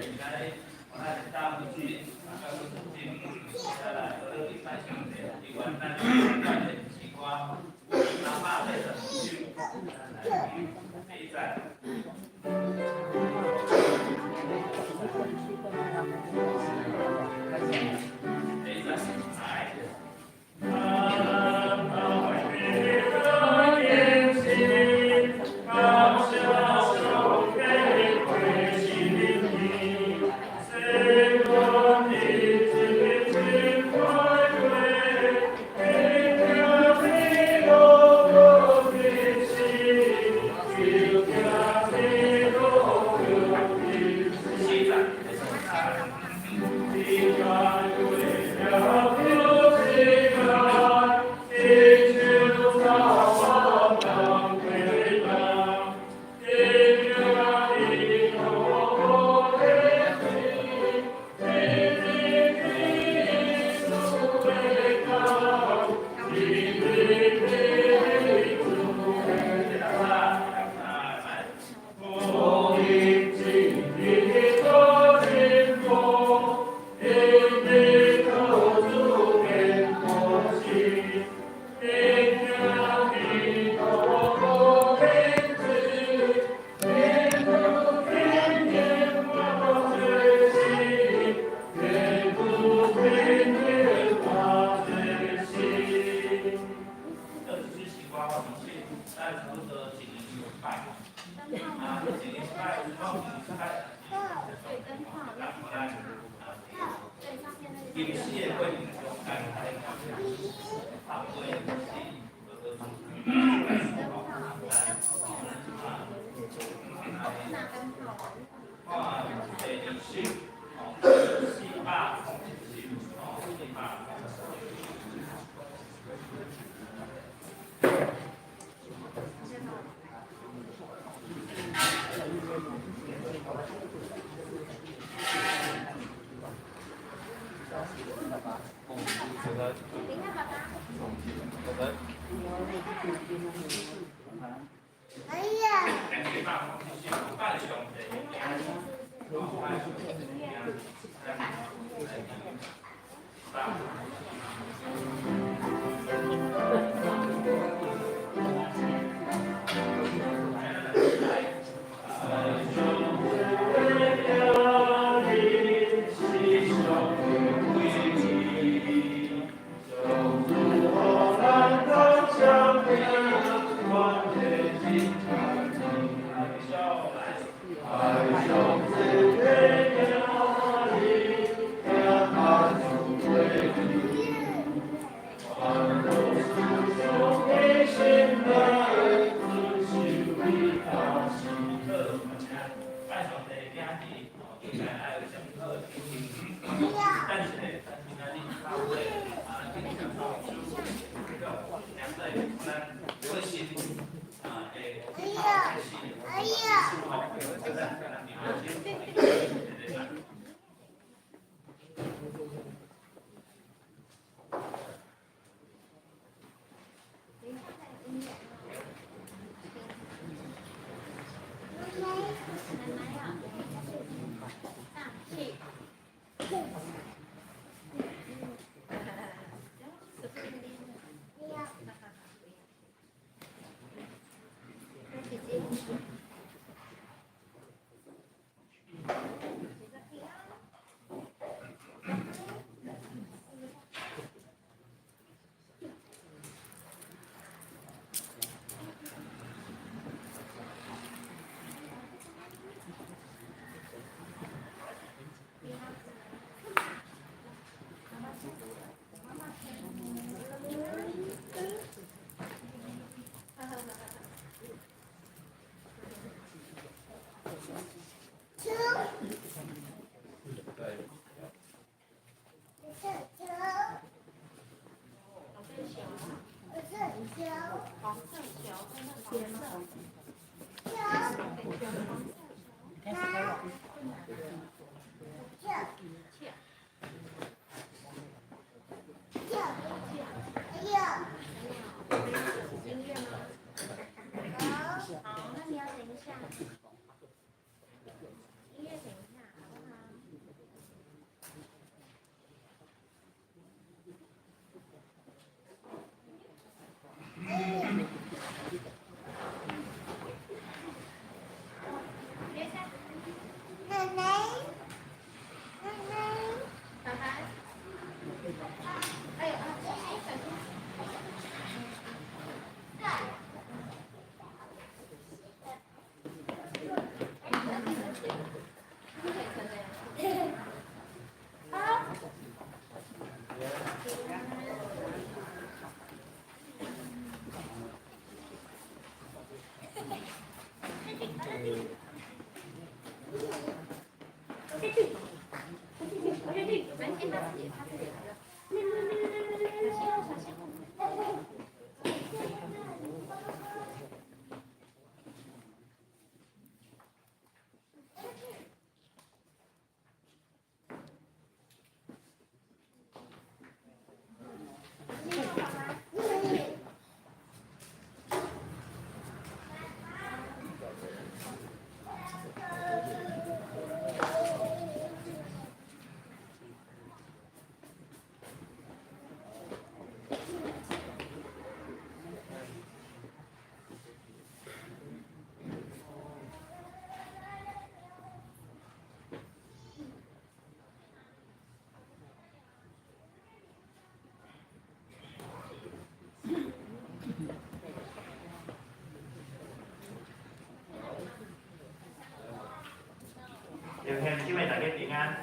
今仔日早起，啊，到出进，再來學了敬拜上帝，猶原咱不管的詩歌385首，咱來第一節。第一節，來。的心，感謝上帝過生命，世間日子真快過，天行天路過日子，就行天路過日子。四節，你該為了救世界，親像草人過冬，天行路過日子，天天主的光，天天主的光。來。我的真理做真福，天地做主坚固心，天行天路过日子，天主天天我最心，天主天天我最心。這支詩歌我相信咱差不多一年一擺，啊，一年一擺，講一擺，咱啊，吟詩的過程中間，差不多是學來看第二首，哦，407，哦，四百空七。407，拜上帝的名，哦，拜上帝的名，咱来，爱上主的名是上贵，上主予咱同相拼，关系真亲密。来，爱上主的名，行按主规矩，弟兄姊妹，大家平安。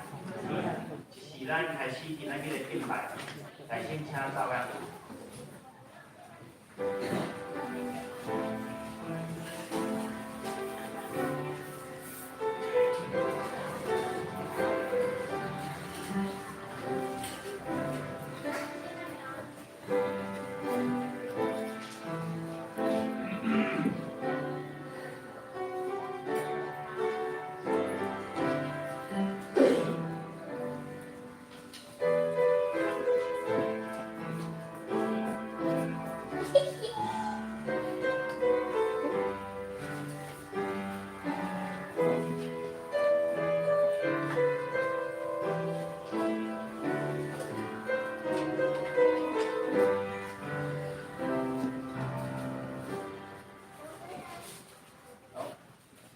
是咱開始今仔日的敬拜，來先請走啊。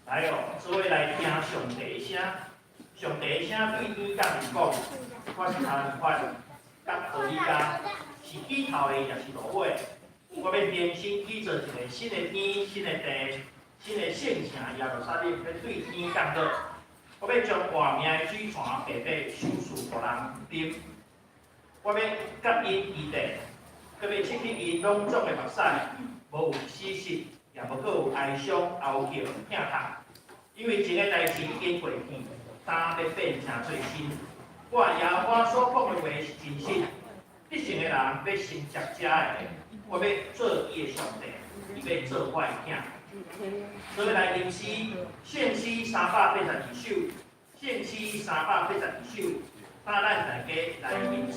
來哦，做伙來聽上帝的聲。上帝的聲對天降講，我是阿爾法，佮奧米迦，是起頭的，也是落尾。我欲重新起造一个新的天、新的地、新的聖城耶路撒冷，欲對天降落。我欲將活命的水泉白白賞賜予人啉。我欲佮𪜶移地，閣欲拭去𪜶攏總的目屎，無有死實，也無閣有哀傷、哀叫、疼痛，因為前个代誌已經過去，今欲變成做新。我耶和華所講的話是真實，得勝的人欲承接這个，我欲做伊的上帝，伊欲做我的囝。所以來吟詩，聖詩382首，聖詩382首，請咱大家來吟詩。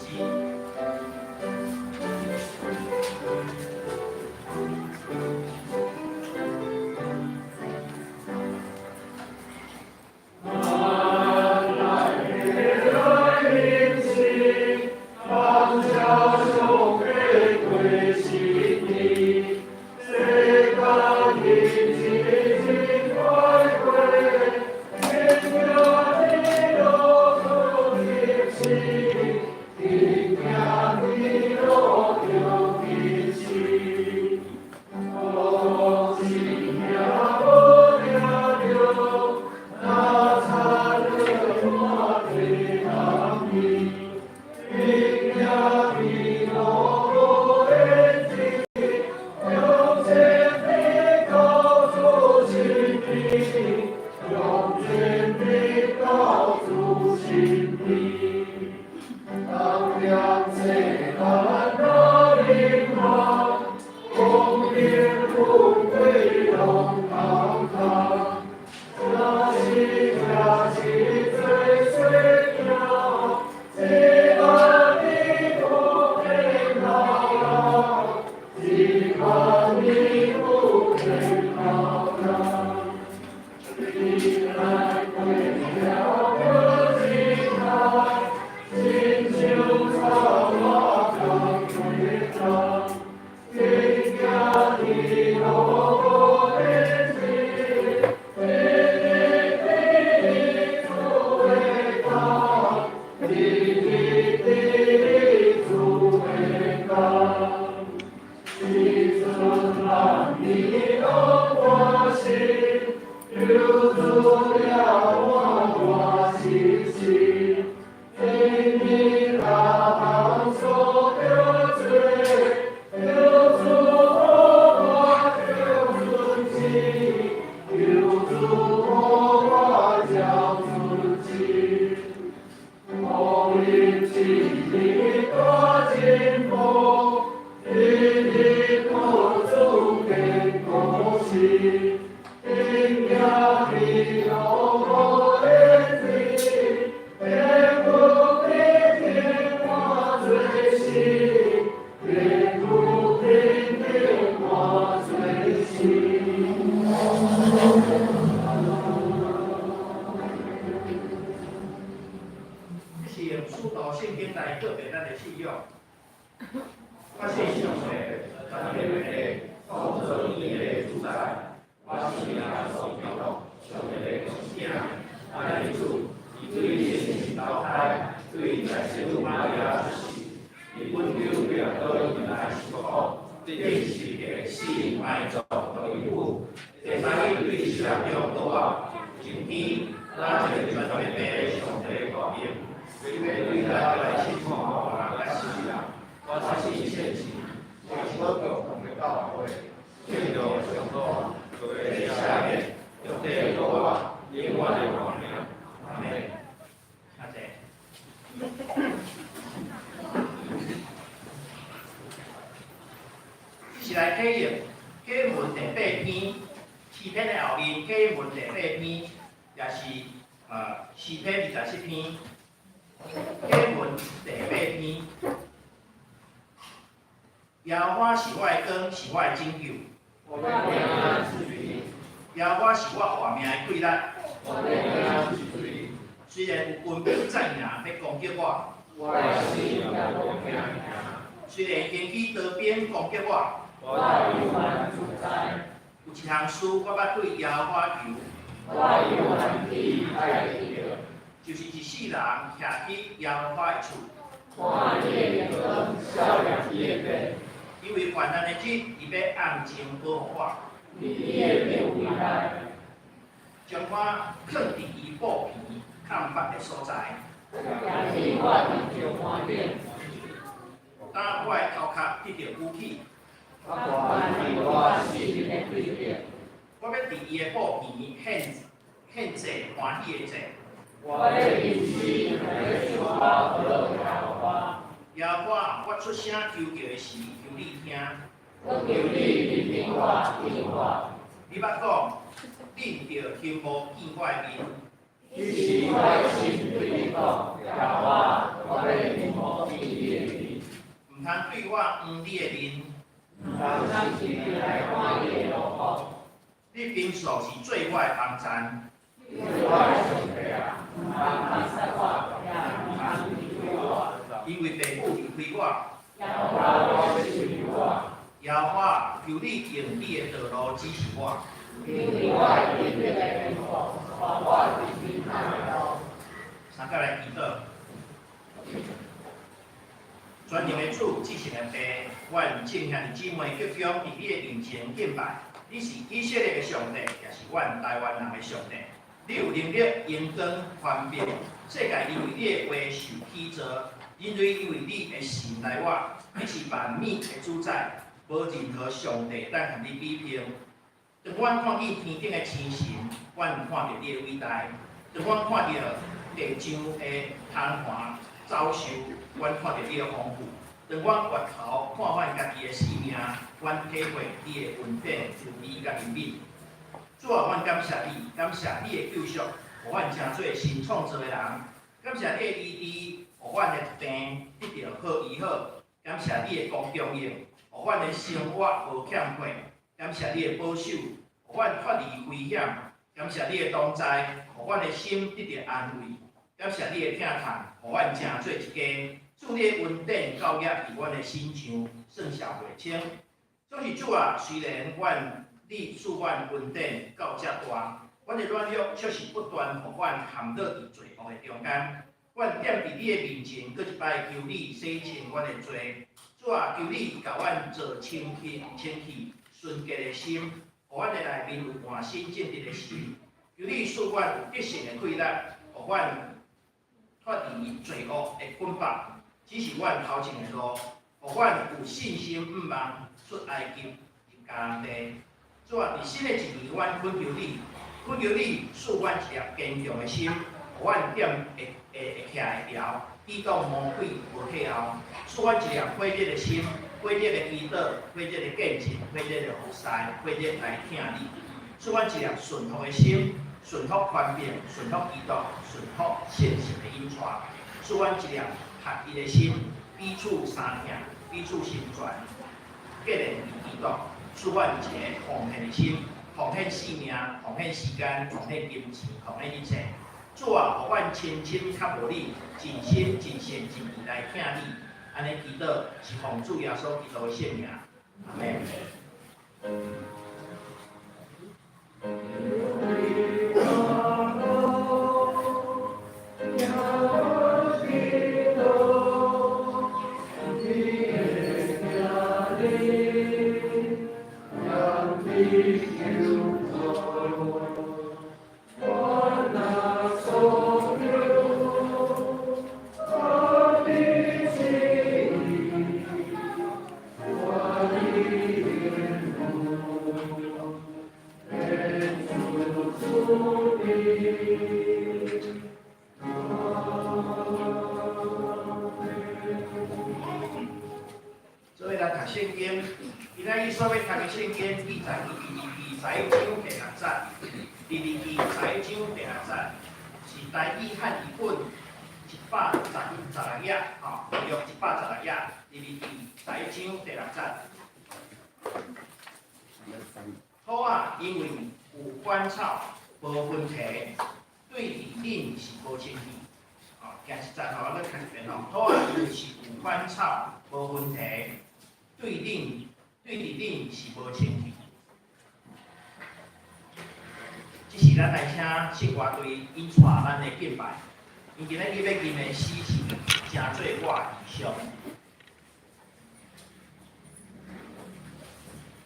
求主予我交出去。用使徒聖經來告別咱的信仰。我信上帝，全能的創造天地的主宰，我信耶穌基督，上帝的獨生子，咱的主，伊對聖神投胎，對在聖母瑪利亞出世，伊本丟彼拉多以來受苦，釘十字架死埋葬落地府，第三日對死人中復活，升天，咱這個全能的上帝的權柄，伊欲對咱來審判活人佮死人。我相信聖神，是所共同的教會，聖道上主，罪的赦免，肉體的復活，永遠的活命。阿門。阿姐。這是來啟用啟文第八篇，詩篇的後面啟文第八篇，也是詩篇27篇，啟文第八篇。耶和華是我的光，是我的拯救。耶和華是我活命的氣力。雖然有軍兵戰營欲攻擊我，雖然興起刀兵攻擊我，有一項事我捌對耶和華求，就是一世人徛佇耶和華的厝。因為患難的日，伊欲按情保護我，將我囥佇伊布棚崁壆的所在。當我的頭殼得著舉起，我欲佇伊的布棚獻獻祭歡喜的祭。耶和華，我出聲求叫的時，求你聽。你捌講，恁著欣慕見我的面。毋通對我掩你的面。你平素是做我的幫贊。因為父母離開我，耶和華，求你用你的道路指示我。三個來祈禱。全能的主，至聖的父，阮眾兄弟姊妹激將佇你的面前敬拜。你是以色列的上帝，也是阮台灣人的上帝。你有能力榮光權柄，世界因為你的話受起造，人類因為你的神來活，你是萬物的主宰，無任何上帝當共你比拼。當阮看見天頂的星辰，阮看著你的偉大；當阮看著地上的蟲寒走獸，阮看著你的豐富；當阮回頭看阮家己的性命，阮體會你的恩典、慈悲佮憐憫。主啊，阮感謝你，感謝你的救贖，予阮成做新創造的人。感謝你的醫治，予阮的病得著好醫好。感謝你的供應，予阮的生活無欠缺。感謝你的保守，予阮脫離危險。感謝你的同在，予阮的心得著安慰。感謝你的疼痛，予阮成做一家。主你的恩典膏業佇阮的身上，算數袂清。總是主啊，雖然阮你賜阮恩典到遮大，阮的軟弱卻是不斷予阮陷落佇罪惡的中間。阮踮佇你的面前，閣一擺求你洗清阮的罪。主啊，求你共阮造清氣、清氣、純潔的心，予阮的內面有換新正直的心。求你賜阮有得勝的氣力，予阮脫離罪惡的捆綁，指示阮頭前的路，予阮有信心向望出埃及入迦南地。主啊，佇新的一年，阮懇求你，懇求你賜阮一粒堅強的心，予阮踮會會會徛會牢，抵擋魔鬼無退後。賜阮一粒火熱的心，火熱的祈禱，火熱的見證，火熱的服侍，火熱來疼你。賜阮一粒順服的心，順服權柄，順服基督，順服聖神的引帶。賜阮一粒合一的心，彼此相疼，彼此成全，結連佇基督。賜阮一个奉獻的心，奉獻性命，奉獻時間，奉獻金錢，奉獻一切。主啊，予阮深深渴慕你，盡心盡性盡意來疼你。按呢祈禱是奉主耶穌基督的聖名，阿們。做伙來讀聖經，今仔日所欲讀的聖經記載佇利未記十一章第六節，利未記十一章第六節是台語漢譯本116頁，吼，約116頁，利未記十一章第六節。土仔因為有管草無分皮，對佇恁是無清氣。吼，今一節吼，我閣讀一遍吼。土仔因為是有管草無分皮，對佇恁是無清氣。這時咱來請聖樂隊𪜶帶咱的敬拜。𪜶今仔日欲吟的詩是誠做我異象。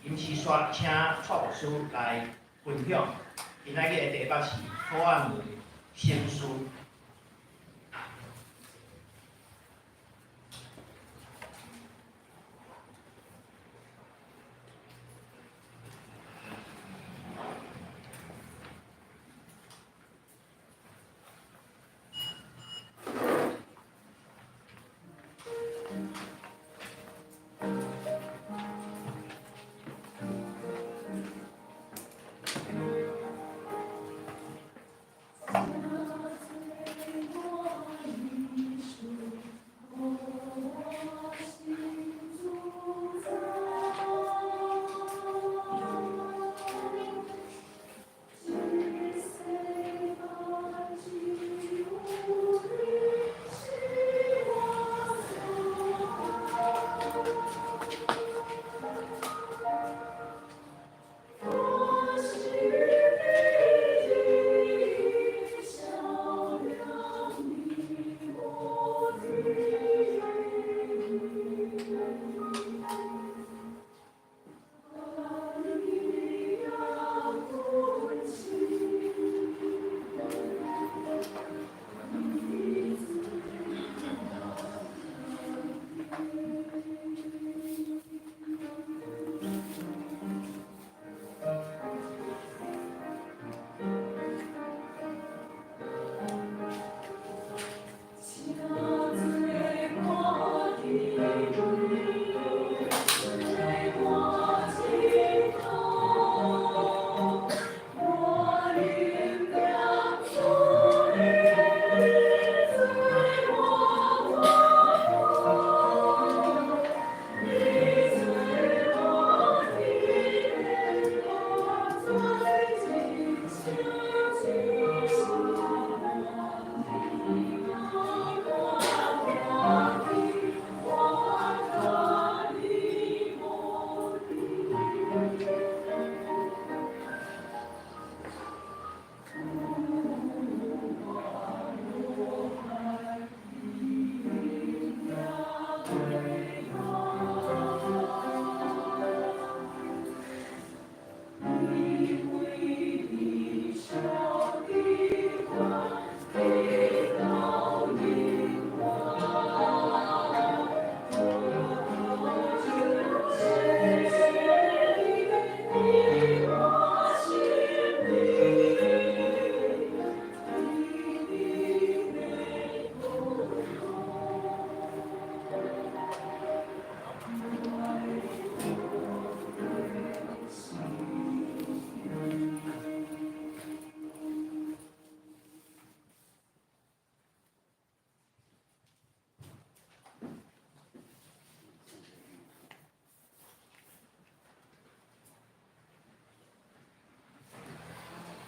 吟詩煞請蔡牧師來分享。今仔日的題目是土仔面省思。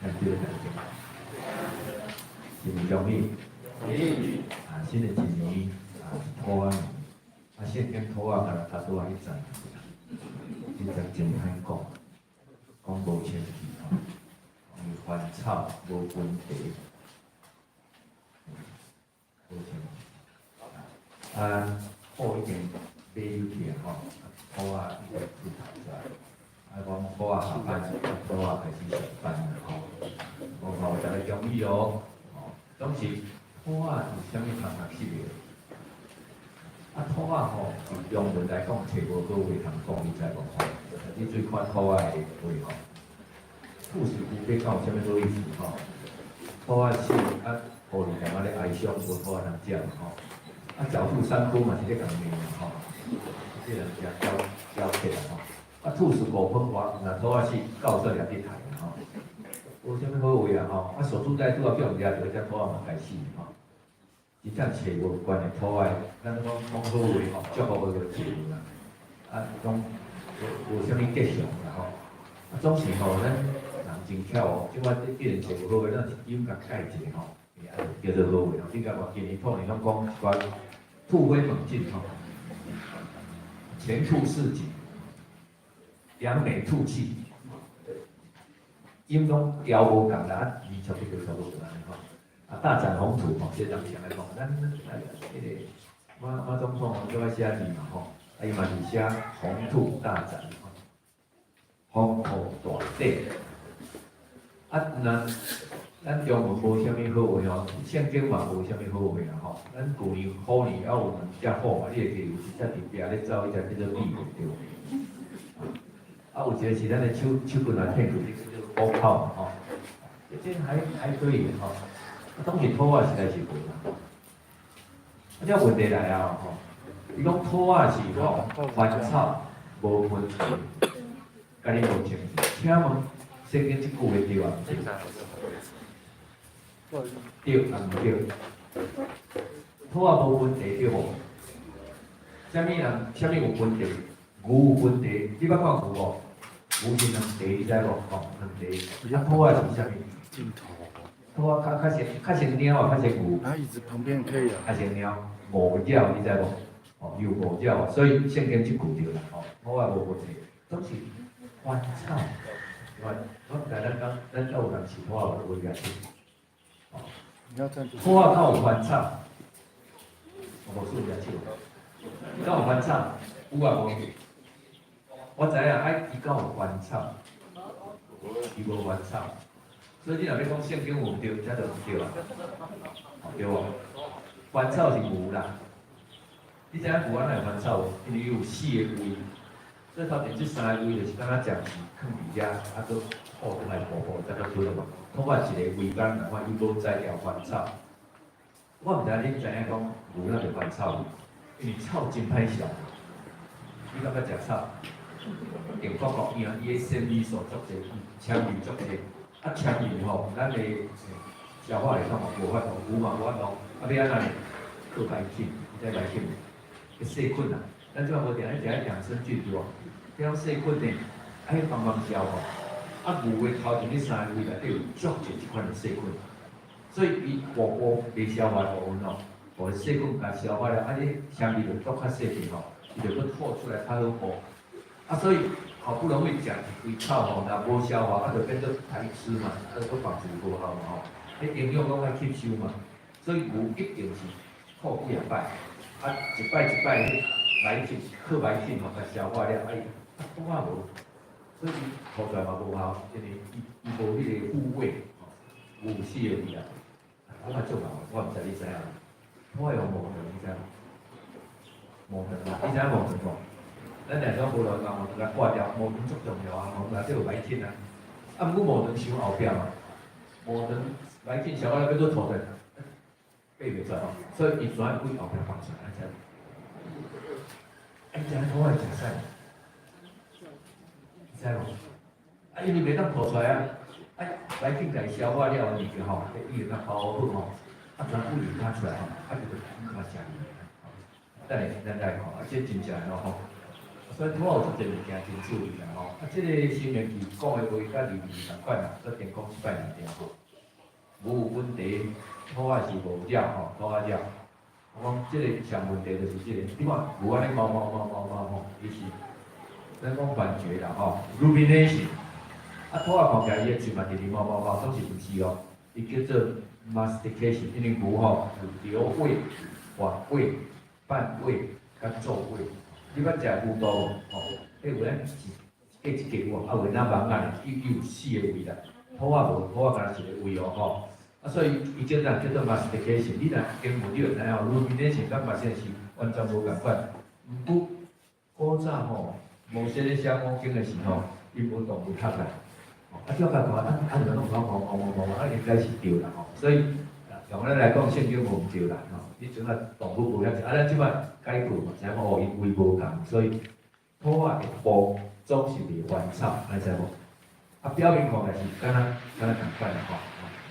感謝感謝，謝謝。恭喜。啊，新的一年啊，兔仔年，啊，聖經兔仔敢若頭拄仔彼陣，彼陣真歹講，講無清氣吼，講伊凡草無問題，無清氣。啊，虎已經買入去啊吼，兔仔已經出頭出來，啊，講兔仔下班，兔仔開始上班啦吼。我吼，逐家恭喜哦，吼，總是兔仔有啥物通學習的？啊，兔仔吼，佇中文來講，揣無好話通講，你知無吼？你注意看兔仔的話吼，兔死狐悲，敢有啥物好意思吼？兔仔死啊，狐狸感覺咧哀傷，無兔仔通食吼。啊，狡兔三窟嘛是咧共罵嘛吼，這人食狡狡起來吼。啊，兔死狗烹，我若兔仔死，狗煞掠去刣吼。無啥物好話啊吼！啊，守株待兔啊，叫人掠著，這兔仔嘛該死吼。真正揣無關的兔仔，咱講講好話吼，祝福就揣無啦。啊，講無無啥物吉祥啦吼。啊，總是吼，咱人真巧哦，這擺既然揣無好話，咱一音共改一下吼，啊，叫做好話吼。你感覺今年兔年攏講一寡突飛猛進吼，前兔似錦，揚眉吐氣。音攏調無仝啦，啊，字差不多差不多按呢吼。啊，大展宏圖吼，這人常來講，咱彼個馬馬總統最愛寫字嘛吼，啊，伊嘛是寫宏圖大展，宏圖大展。啊，若咱中文無啥物好話吼，聖經嘛無啥物好話啦吼。咱舊年虎年猶有兩隻虎嘛，你會記有一隻佇壁咧走，彼隻叫做比對無？啊，有一個是咱的手手棍來騙去，叫做虎口嘛吼。這還可以吼。啊，當時兔仔實在是無啦。啊，這問題來啊吼，伊講兔仔是吼凡草無問題，共你無清楚。請問聖經這句話對啊？對啊，毋對？兔仔無問題對無？啥物人？啥物有問題？牛有問題，你捌看牛無？牛是兩蹄，你知無？吼，兩蹄。啊，兔仔是啥物？鏡頭。兔仔較較像較像貓啊，較像牛。啊，椅子旁邊可以啊。較像貓，五爪，你知無？哦，有五爪，所以聖經這句對啦，吼，兔仔無問題，總是凡草。我我毋知咱講，咱有人飼兔仔無？無舉手。兔仔敢有凡草？我無舉手。敢有凡草？有啊無？我知影，愛伊敢有凡草？伊無凡草，所以你若欲講聖經有毋對，這就毋對啊，對無？凡草是牛啦，你知影牛按怎會凡草無？因為伊有四个胃，所以頭前這三个胃就是敢若暫時囥佇遐，啊，閣吐轉來補補，才閣出來嘛。兔仔一个胃干仝款，伊無材料凡草。我毋知恁知影講牛哪會凡草無？因為草真歹消，你感覺食草？定發覺伊啊，伊的纖維素足濟，纖維足濟。啊，纖維吼，咱的消化系統嘛無法度，牛嘛無法度。啊，欲按怎呢？靠排菌，你知排菌無？細菌啊，咱這擺無定咧食彼養生菌對無？彼種細菌呢，愛幫忙消化。啊，牛的頭前這三个胃內底有足濟這款的細菌，所以伊步步袂消化的部分吼，予細菌共消化了，啊，這纖維就閣較細緻吼，伊就閣吐出來較好補。啊，所以好不容易食一堆草吼，若無消化，啊，就變做歹吃嘛，啊，閣放置無效嘛吼，彼營養攏愛吸收嘛，所以牛一定是吐幾仔擺，啊，一擺一擺來菌靠排菌吼，共消化了，啊伊啊兔仔無，所以伊吐出來嘛無效，因為伊伊無彼個護胃，吼，牛有四個胃啊，兔仔足𠢕，我毋知你知影無？兔仔用毛腸，你知無？毛腸啊，你知影毛腸無？咱定講無來講，毛腸共割掉，毛腸足重要啊，毛腸內底有歹菌啊。啊，毋過毛腸傷後壁嘛，毛腸歹菌消化了欲閣吐出來，爬袂出來吼，所以伊全規後壁放出來，知無？啊，你知影兔仔食啥？你知無？啊，因為袂當吐出來啊，啊，歹菌共伊消化了的物件吼，伊會較包好吼，啊，全部引發出來吼，啊，就較食去。等下咱來看，啊，這真正的吼。所以兔仔有足濟物件真注意啦吼。啊，這個申命記講的話，佮利未仝款啦，決定講這擺物件吼。牛有問題，兔仔是無了吼，兔仔了。我講這个上問題就是這个，你看牛按呢毛毛毛毛毛吼，伊是咱講幻覺啦吼，rumination。啊，兔仔看起來伊的喙嘛直直毛毛毛，總是毋是哦？伊叫做 mastication，因為牛吼有瘤胃、反胃、半胃佮做胃。你捌食牛肚無？吼，彼有咱一格一格有無？啊，有那網仔，伊有四个胃啦。兔仔無，兔仔干焦一个胃哦吼。啊，所以伊這個叫做 mastication。你若經文你就知影，rumination 佮 mastication 是完全無仝款。毋過古早吼，無寫咧寫五經的時候，伊無動物學啦。啊，照共看，啊啊，就攏講講講講講，啊應該是對啦吼。所以用咱來講，聖經無毋對啦吼。彼陣啊動物無遐濟，啊咱這擺解過嘛，知影講哦，因胃無仝，所以兔仔的腹總是袂還草，你知無？啊，表面看來是敢若敢若仝款啦吼。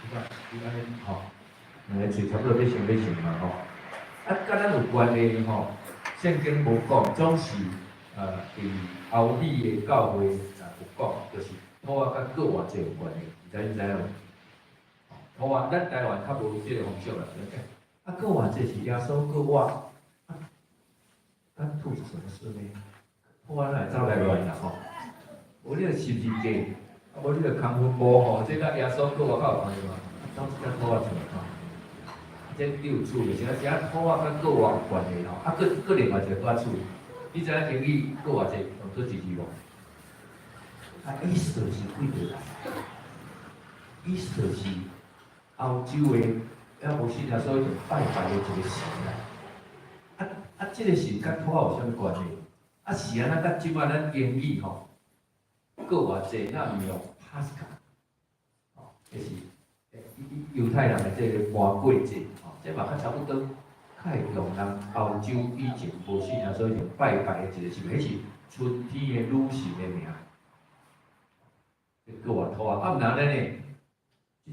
你看，你按呢吼，兩个喙差不多欲成欲成嘛吼。啊，佮咱有關係吼，聖經無講，總是佇歐美的教會啊有講，就是兔仔佮過偌濟有關係，毋知你知影無？兔仔，咱台灣較無這个風俗啦。啊，過偌濟是耶穌過活，啊，佮兔子什麼事呢？兔仔哪會走來亂啦吼？無你著十字架，啊無你著空墳墓吼，這佮耶穌過活較有關係嘛？走這隻兔仔出來吼，這你有趣味，是啊，是啊，兔仔佮過活有關係吼，啊，閣閣另外一個較趣，你知影英語過偌濟用做一字無？啊，Easter 是佗佗來？Easter 是歐洲的，抑無信耶穌就拜拜的一個神啦。啊啊，這个神佮兔仔有啥物關係？啊，是按怎佮這擺咱英語吼，過偌濟那毋用 Pascha，吼，這是猶太人的這个盤過節，吼，這嘛較差不多，較會用人歐洲以前無信耶穌就拜拜的一个神，彼是春天的女神的名。閣活兔仔，啊，毋然呢？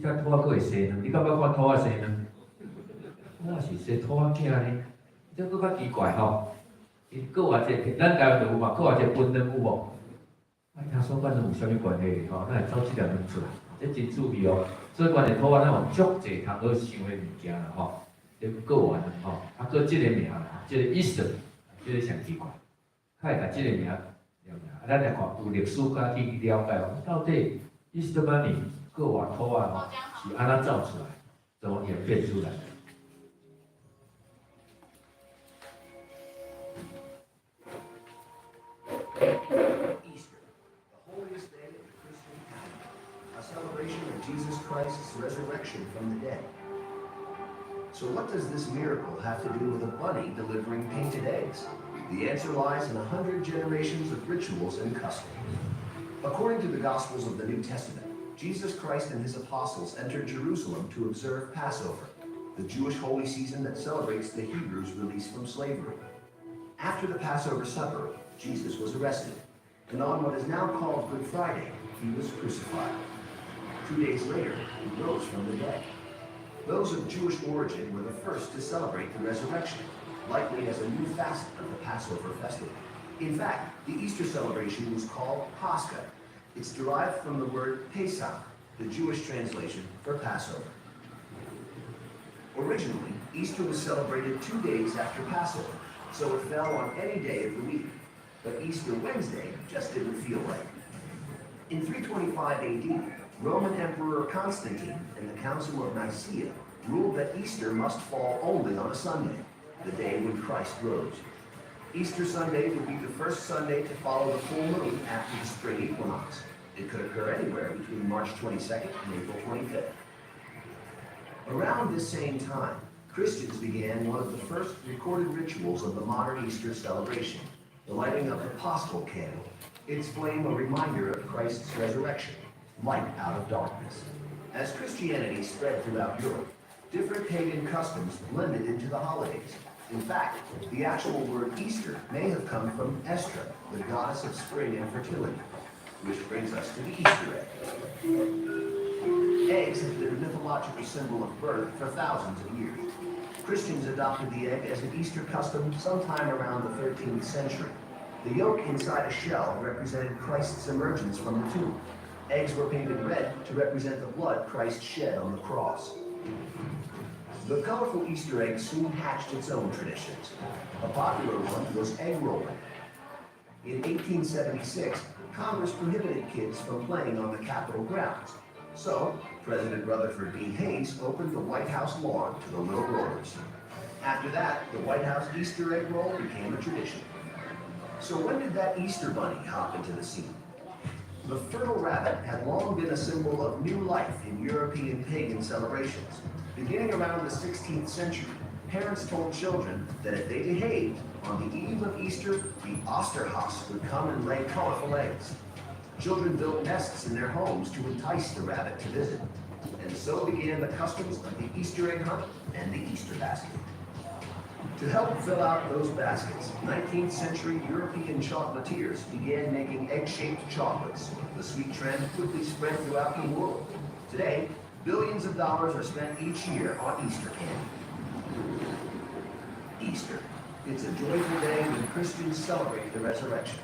這隻兔仔閣會生卵，你敢捌看兔仔生卵？我是生兔仔囝呢，這閣較奇怪吼。伊閣活這，咱台灣就有嘛，閣活這分卵有無？啊，耶穌佮卵有啥物關係？吼，咱會走這粒卵出來，這真趣味哦。所以關鍵兔仔咱有足濟通好想的物件啦吼。這閣活卵吼，啊，閣這个名，這个 Easter，這个上奇怪，較會共這个名。啊，咱來看有歷史家去了解，到底 Easter Bunny 閣活兔仔吼是按怎走出來，怎麼演變出來的？ Easter, the holiest day of the Christian calendar, a celebration of Jesus Christ's resurrection from the dead. So what does this miracle have to do with a bunny delivering painted eggs? The answer lies in 100 generations of rituals and customs. According to the Gospels of the New Testament, Jesus Christ and his apostles entered Jerusalem to observe Passover, the Jewish holy season that celebrates the Hebrews' release from slavery. After the Passover supper, Jesus was arrested, and on what is now called Good Friday, he was crucified. 2 days later, he rose from the dead. Those of Jewish origin were the first to celebrate the resurrection, likely as a new facet of the Passover festival. In fact, the Easter celebration was called Pascha. It's derived from the word Pesach, the Jewish translation for Passover. Originally, Easter was celebrated 2 days after Passover, so it fell on any day of the week. But Easter Wednesday just didn't feel right. In 325 AD, Roman Emperor Constantine and the Council of Nicaea ruled that Easter must fall only on a Sunday, the day when Christ rose. Easter Sunday would be the first Sunday to follow the full moon after the spring equinox. It could occur anywhere between March 22nd and April 25th. Around this same time, Christians began one of the first recorded rituals of the modern Easter celebration, the lighting of the Paschal candle, its flame a reminder of Christ's resurrection, light out of darkness. As Christianity spread throughout Europe, different pagan customs blended into the holidays. In fact, the actual word Easter may have come from Estra, the goddess of spring and fertility. Which brings us to the Easter egg. Eggs have been a mythological symbol of birth for thousands of years. Christians adopted the egg as an Easter custom sometime around the 13th century. The yolk inside a shell represented Christ's emergence from the tomb. Eggs were painted red to represent the blood Christ shed on the cross. The colorful Easter egg soon hatched its own traditions. A popular one was egg rolling. In 1876, Congress prohibited kids from playing on the Capitol grounds. So, President Rutherford B. Hayes opened the White House lawn to the little rollers. After that, the White House Easter egg roll became a tradition. So when did that Easter bunny hop into the scene? The fertile rabbit had long been a symbol of new life in European pagan celebrations. Beginning around the 16th century, parents told children that if they behaved, on the eve of Easter, the Osterhase would come and lay colorful eggs. Children built nests in their homes to entice the rabbit to visit. And so began the customs of the Easter egg hunt and the Easter basket. To help fill out those baskets, 19th century European chocolatiers began making egg-shaped chocolates. The sweet trend quickly spread throughout the world. Today, billions of dollars are spent each year on Easter candy. Easter. It's a joyful day when Christians celebrate the resurrection.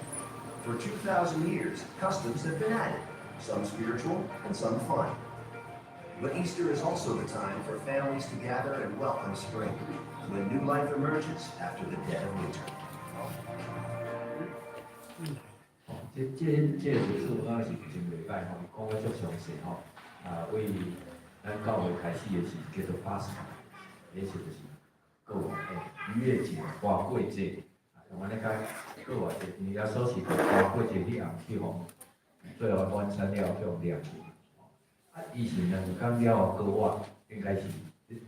For 2,000 years, customs have been added, some spiritual and some fun. But Easter is also the time for families to gather and welcome spring, when new life emerges after the dead of winter. 哦，這個故事我感覺是真袂歹吼，伊講得足詳細吼。啊，為咱教會開始的是叫做巴斯卡，彼時就是過活逾越節、花果節，啊，用按呢解過活節，因為耶穌是佇花果節彼暗去予最後晚餐了去予掠去。啊，伊是兩工了後過活，應該是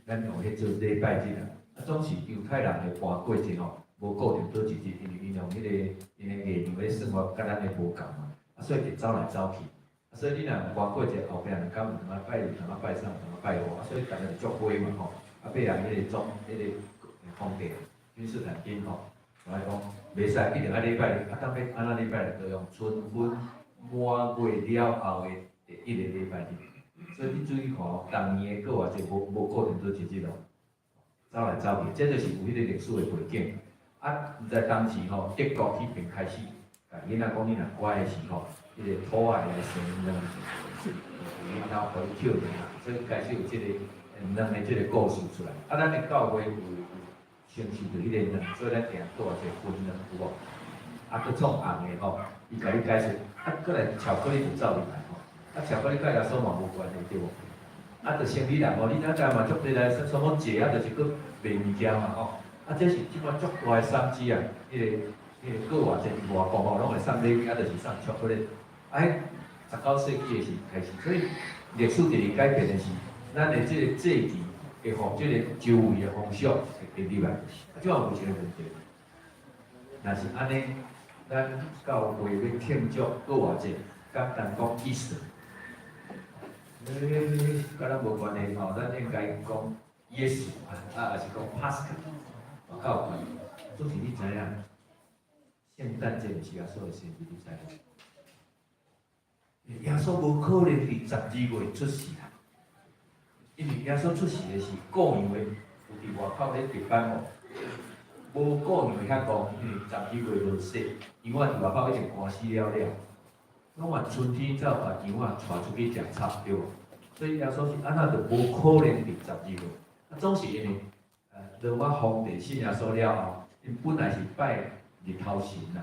咱用彼做禮拜日啊。啊，總是猶太人的花果節吼，無固定佗一日，因為𪜶用彼個𪜶的月亮咧算法，佮咱的無仝嘛，啊，所以會走來走去。啊，所以你若花果節後壁兩工有當仔拜二，當仔拜三，當仔拜五，啊，所以逐個就足火嘛吼。啊，尾仔彼個總彼個皇帝君士坦丁吼，我來講袂使一定愛禮拜日，啊，當欲按怎禮拜日就用春分滿月了後的第一個禮拜日。所以你注意看哦，逐年的過活節無固定佗一日哦，走來走去，這就是有彼個歷史的背景。啊，毋知當時吼，德國彼邊開始，共囡仔講你若乖的時吼，彼個兔仔會來生卵，有𪜶兜予你抾卵啊，所以開始有這個卵的這個故事出來。啊，咱的教會有承受著彼個卵，所以咱定過活節分卵有無？啊，閣創紅的吼，伊共你解釋，啊，閣來巧克力就走入來吼，啊，巧克力佮耶穌嘛無關係對無？啊，就生理人吼，你知影嘛足濟來什麼節啊，就是閣賣物件嘛吼。啊，這是這擺足大的商機啊！彼個過活節佇外國吼，攏會送禮物，啊，就是送巧克力。啊，彼19世紀的時開始，所以歷史佇咧改變的是，咱的這個節期會予這個周圍的風俗會入來。啊，這擺有一個問題，若是按呢，咱教會欲慶祝過活節，簡單講 Easter，欸，佮咱無關係吼，咱應該講耶穌啊，啊，抑是講 Pascha。嘛較有關係，總是你知影，聖誕節毋是耶穌的生日，你知無？耶穌無可能佇12月出世啦，因為耶穌出世的是羔羊的，有佇外口咧值班無？無羔羊遐戇，因為12月落雪，羊仔佇外口已經寒死了了，攏嘛春天才有共羊仔帶出去食草，對無？所以耶穌是按怎就無可能佇12月，啊，總是因為羅馬皇帝信耶穌了後，𪜶本來是拜日頭神啦，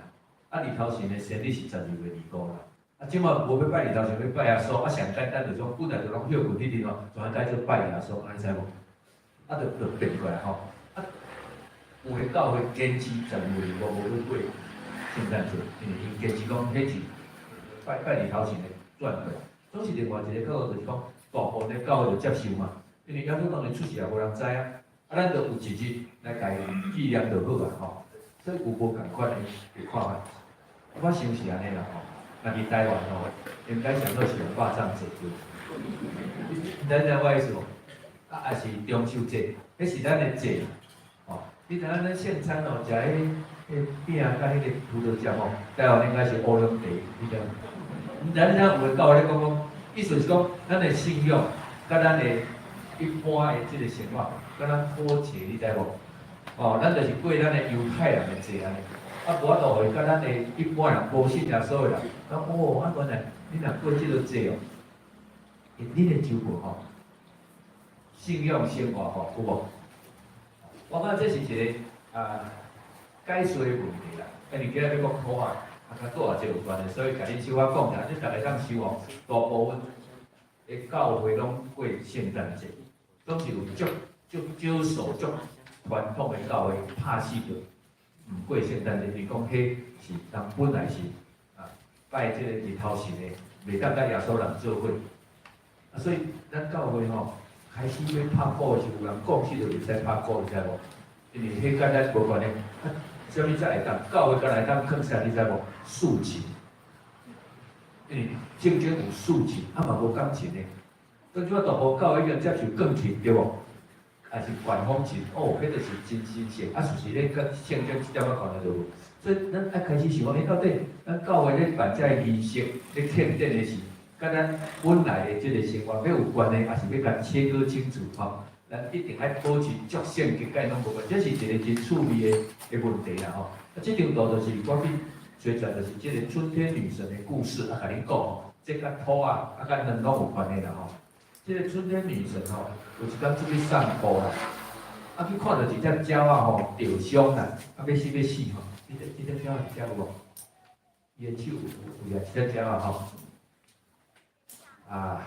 啊日頭神的生日是12月25啦，啊這擺無欲拜日頭神，欲拜耶穌，啊上簡單就講本來就攏歇睏彼日吼，全改做拜耶穌，按呢知無？啊就變過來吼，啊有的教會堅持12月25無欲過聖誕節，因為𪜶堅持講彼是拜拜日頭神的轉過來，總是另外一個教會就是講，大部分的教會就接受嘛，因為耶穌當時出世也無人知啊。啊，咱就有一日來共伊紀念就好啊吼，所以有無仝款的看法，我想是按呢啦吼。若佇台灣吼，應該上好是用肉粽節對無？你知影我意思無？啊，抑是中秋節，彼是咱的節，吼。你知影咱聖餐哦，食彼餅佮彼個葡萄汁吼，台灣應該是烏龍茶，你知無？毋知你知影有的教會咧講講，意思是講咱的信仰佮咱的一般的這個生活，佮咱脫節，你知無？哦，咱就是過咱的猶太人的節按呢，啊，無法度予伊佮咱的一般人無信耶穌的人，講哦，啊原來你若過這个節哦，恁的週末吼，信仰生活吼，有無？我感覺這是一個啊解說的問題啦。因為今日欲講兔仔，啊，佮兔仔這有關係，所以共恁小可講下，你逐家當想哦，大部分的教會攏過聖誕節，總是有足足少數足傳統的教會拍死著毋過聖誕節，伊講彼是人本來是啊拜這個日頭神的，袂當佮耶穌人做伙。啊，所以咱教會吼開始欲拍鼓的時候，有人講起就袂使拍鼓，你知無？因為彼佮咱無關係。啊，啥物才會當？教會敢若會當囥啥？你知無？豎琴，因為聖經有豎琴，啊嘛無鋼琴的。當陣大部教會已經接受鋼琴，對無？抑是管風琴，哦，彼就是真新鮮。啊，事實咧，佮聖經一點仔關係都無。所以咱愛開始想講，欸，到底咱教會咧辦這个儀式、咧慶典的是，佮咱本來的這个生活欲有關係，抑是欲共切割清楚吼？咱一定愛保持足聖潔，佮伊攏無關，這是一個真趣味的的問題啦吼。啊，這張圖就是我去追查，就是這个春天女神的故事啊，共恁講，這佮兔仔啊，佮卵攏有關係啦吼。這个春天女神吼，有一工出去散步啦，啊去看著一隻鳥仔吼著傷啦，啊欲死欲死吼，這隻鳥仔佇遮有無？伊的手有有掠一隻鳥仔吼，啊，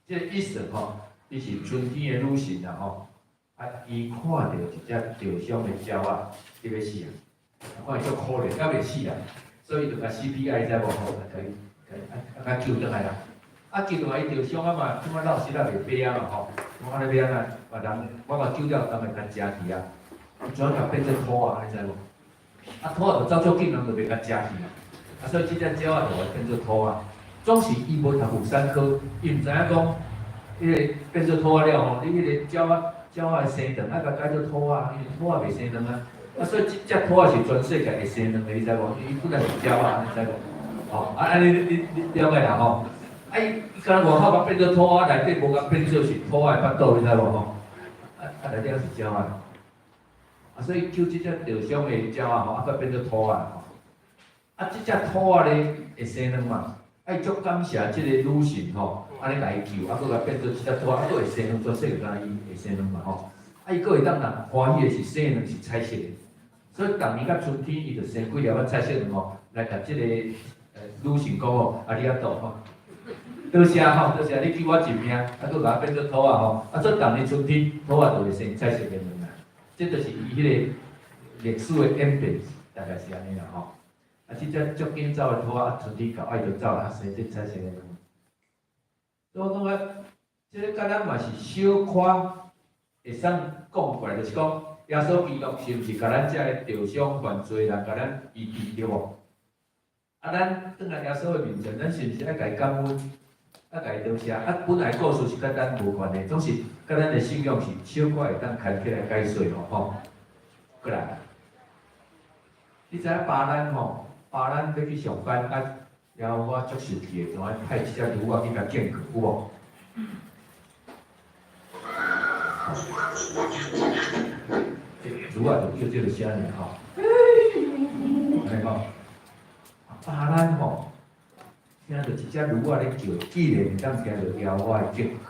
這个伊神吼，伊是春天的女神啦吼，啊，伊看著一隻著傷的鳥仔，欲欲死啊，看伊足可憐，猶袂死啊，所以就共 CPR 知無吼，共伊啊共救轉來啦。啊，救轉來伊著傷啊嘛，這擺落雪仔袂飛啊嘛吼，我按呢欲按怎？別人我共救了，人會共食去啊？伊怎共變做兔仔，你知無？啊，兔仔就走足緊，人就袂共食去啊。啊，所以這隻鳥仔就會變做兔仔。總是伊無讀婦產科，伊毋知影講，彼个變做兔仔了吼，你彼个鳥仔鳥仔會生卵，愛共改做兔仔，因為兔仔袂生卵啊。啊，所以這隻兔仔是全世界會生卵的，你知無？伊本來是鳥仔，你知無？吼，啊，按呢你了解啦吼？啊，伊伊敢若外口共變做兔仔，內底無共變做是兔仔的腹肚，你知無吼？啊啊，內底是鳥仔。啊，所以救這隻著傷的鳥仔吼，啊，閣變做兔仔吼。啊，這隻兔仔咧會生卵嘛？啊，伊足感謝這個女神吼，按呢共伊救，啊，閣共變做這隻兔仔，啊，閣會生卵，全世界敢若伊會生卵嘛吼。啊，伊閣會當人歡喜的是生卵是彩色的，所以逐年到春天，伊就生幾粒仔彩色卵吼，來共這個女神講吼，啊，你阿多吼。多謝吼，多謝你救我一命，啊，閣共我變做兔仔吼，啊，所以逐年春天兔仔就會生彩色的卵啊，這就是伊彼个歷史的演變，大概是按呢啦吼。啊，這隻足緊走的兔仔，春天到，啊，伊就走啦，生這彩色的卵。所以我感覺，這个佮咱嘛是小可會使講過來，就是講耶穌基督是毋是共咱這个著傷犯罪人，共咱醫治對無？啊，咱轉來耶穌的面前，咱是毋是愛共伊感恩？啊，共伊多謝。啊，本來故事是佮咱無關的，總是佮咱的信仰是小可會當牽起來解說吼吼。過來，你知影巴蘭吼？巴蘭欲去上班啊，然後我足生氣的，就愛派一隻驢仔去共警告，有無？驢仔就叫這個聲爾吼，按呢講，巴蘭吼。聽著一隻驢仔咧叫，竟然會當聽著耶和華的警告。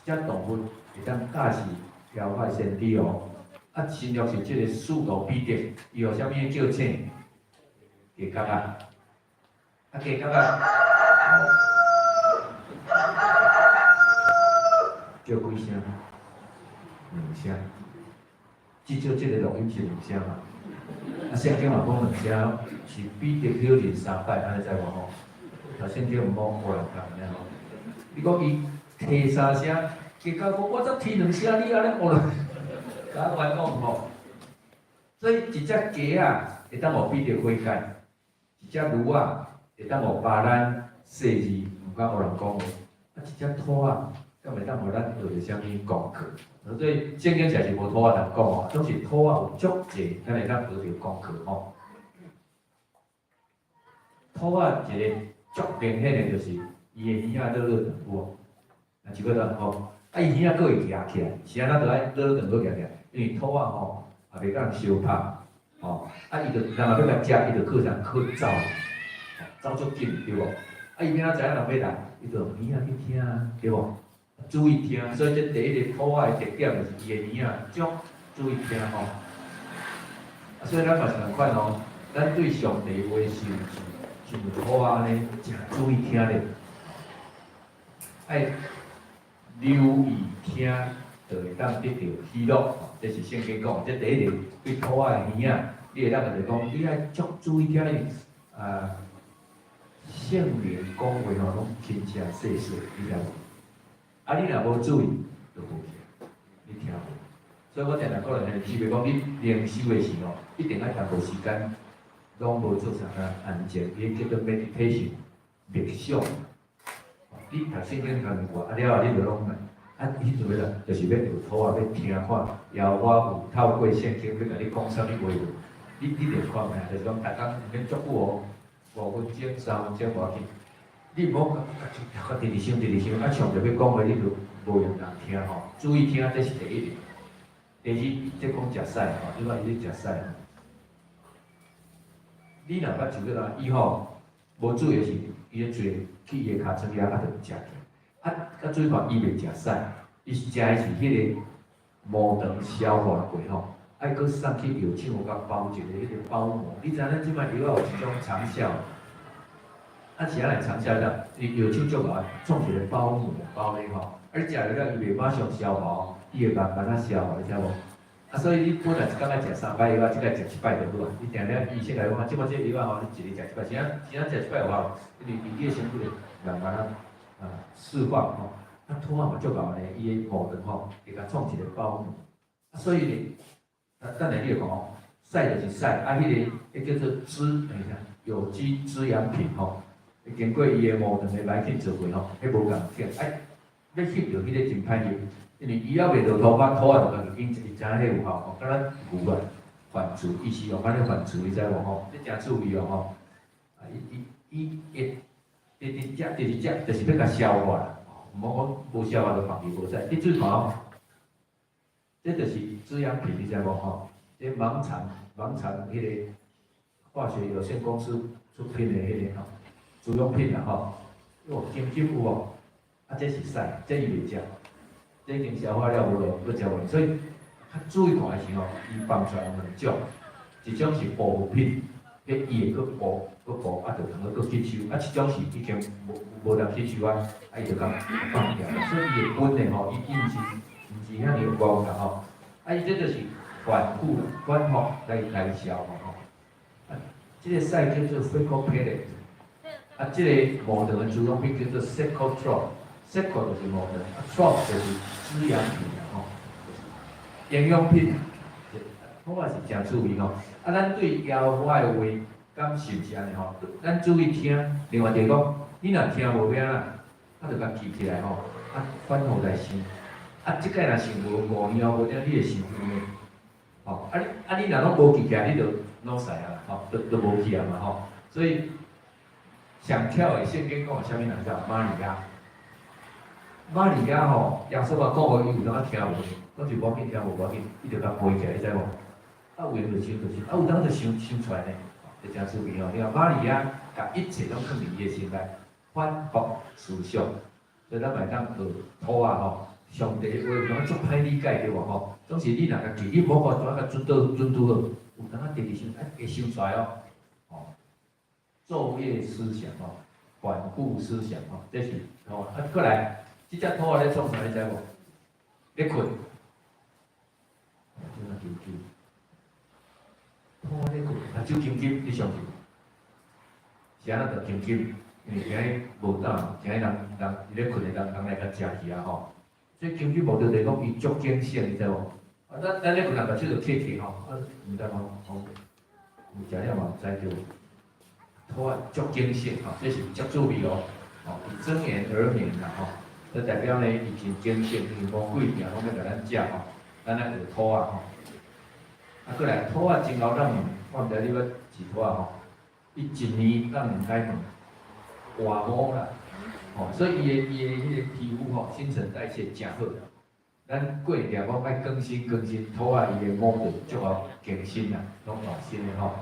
一隻動物會當教示耶和華的先知哦。啊，新約是這个使徒彼得，伊予啥物叫醒？雞角仔，啊雞角仔，叫幾聲？兩聲。至少這个錄音是兩聲嘛。啊，聖經嘛講兩聲，是彼得否認三擺，按呢知無吼？啊，聖經毋講烏人講按呢吼。你講伊啼三聲，結果講我才啼兩聲，你按呢烏人，共我冤枉吼。所以一隻雞仔會當予彼得悔改，一隻驢仔會當予巴蘭細膩，毋敢烏人講話。啊，一隻兔仔，敢會當予咱學著啥物功課？所以聖經實是無兔仔通講吼，總是兔仔有足濟，咱會當學著功課吼。兔仔一个足明顯的就是伊的耳仔落落長有無？啊，一個人吼，啊，伊耳仔閣會舉起來，是按怎著愛落落長閣舉起來？因為兔仔吼也袂佮人相拍，吼，啊，伊就人若欲共食，伊就靠啥？靠走，走足緊對無？啊，啊，伊欲按怎知影人欲來？伊就用耳仔去聽，對無？注意聽，所以這第一個兔仔的特點就是伊的耳仔足注意聽吼。啊，所以咱嘛是仝款哦，咱對上帝話是毋是像兔仔按呢，誠注意聽咧？愛留意聽，就會當得著喜樂。這是聖經講，這第一個對兔仔的耳仔，你會當就講，你愛足注意聽咧，啊，聖靈講話吼，攏輕聲細細，你知無？啊，你若無注意，就無去，你聽無。所以我定定鼓勵兄弟姊妹講，你靈修的時吼，一定愛淡薄時間，攏無做啥啊，安靜，伊叫做 meditation，默想。你讀聖經讀兩句，啊了後你就攏啊，彼陣欲啦，就是欲學兔仔，欲聽看，耶和華有透過聖經欲共你講啥物話無？你著看覓，就是講逐工毋免足久哦，5分鐘、3分鐘無要緊。你毋好較直直想、直直想，啊，上帝欲講話，你就無閒通聽吼。注意聽，這是第一個。第二，這講食屎吼，你看伊咧食屎。你若捌像叫啥？伊吼無注意時，伊咧坐去伊的尻川遐，啊，就食去。啊，啊注意看，伊袂食屎，伊食的是彼個毛腸消化過吼，愛閣送去藥廠予共包一個彼個包膜。你知影咱這擺藥仔有一種長效，啊是按怎長效的？伊藥廠足𠢕創一個包膜包咧吼，啊你食落了伊袂馬上消化，伊會慢慢仔消化，你知無？啊，所以你本來一工愛食三擺藥仔，這擺食一擺就好啊。你定定醫生共你講，這擺這個藥仔吼，你一日食一擺，是按是按食一擺有效？因為伊你的身軀會慢慢仔啊釋放吼。啊，兔仔嘛足𠢕呢，伊的毛腸吼會共創一個包膜。啊，所以呢，啊，等下你會講哦，屎就是屎，啊，彼個彼叫做滋，等一下，有機滋養品吼，經過伊的毛腸的來去做過吼，彼無仝點，哎，欲翕著彼個真歹翕，因為伊猶未落塗骹，兔仔就家己緊伊知影彼有效吼，敢若牛啊，反芻，伊是用按呢反芻，你知無吼？你誠注意哦吼，啊，伊伊伊會直直食，直直食，就是欲共消化啦，毋好講無消化就放去無使。你注意看哦，這就是滋養品，你知無吼？這盲腸盲腸彼個化學有限公司出品的彼個吼滋養品啦吼，哦，金金有無？啊，這是屎，這伊袂食，這已經消化了無咯，閣食無。所以較注意看的時吼，伊放出來有兩種，一種是補品，彼伊會閣補閣補，啊，就通閣吸收；啊，一種是已經無無力吸收啊，啊，伊就共放掉。所以伊會分的吼，伊毋是遐爾戇啦吼。啊，伊這就是反覆反覆來消化吼。啊，這個屎叫做 fecal pellet，啊，這個毛腸的滋養品叫做 cecotrope，cecal 就是毛腸，啊，trope 就是滋養品啦吼，營養品。我嘛是誠注意吼，啊，咱對耶和華的話，敢是毋是按呢吼？咱注意聽，另外就是講，你若聽無欲按怎，啊，就共記起來吼，啊，反覆來想，啊，這擺若想無5年後無點，你會想有的，吼，啊你啊你若攏無記起來，你就腦死啊，吼，就無去啊嘛吼。所以上巧的聖經講的啥物人叫瑪利亞，瑪利亞吼，耶穌啊講予伊有當聽無，講是無要緊，聽無無要緊，伊就共背起來，你知無？啊，有閒就想就想，啊有當就想想出來呢，就誠趣味吼。你看瑪利亞共一切攏囥佇伊的心內，反覆思想，所以咱嘛會當學兔仔吼，上帝的話有當足歹理解對無吼？總是你若共記，你無看怎共準倒準拄好，有當仔直直想，啊會想出來哦，吼，晝夜思想吼，反覆思想吼，這是吼。啊，過來，這隻兔仔咧創啥？你知無？咧睏。這若金金，兔仔咧睏，目睭金金，你相信？是按怎就金金？因為驚伊無膽，驚伊人伊咧睏的人人來共食去啊吼。所以金金無著就是講伊足警醒，你知無？啊，咱咧睏人目睭就瞌去吼，啊，毋知吼，吼，有食了嘛毋知對。兔仔足警醒吼，這是足注意哦，吼，伊睜眼而眠啦吼，這代表呢伊真警醒，因為魔鬼定攏欲共咱食吼，咱愛學兔仔吼。啊，過來兔仔真𠢕讓我毋知你捌飼兔仔吼，伊一年讓兩擺換換毛啦，吼，所以伊的彼個皮膚吼，新陳代謝誠好。咱過年講愛更新更新，兔仔伊的毛就足𠢕更新啦，攏換新的吼。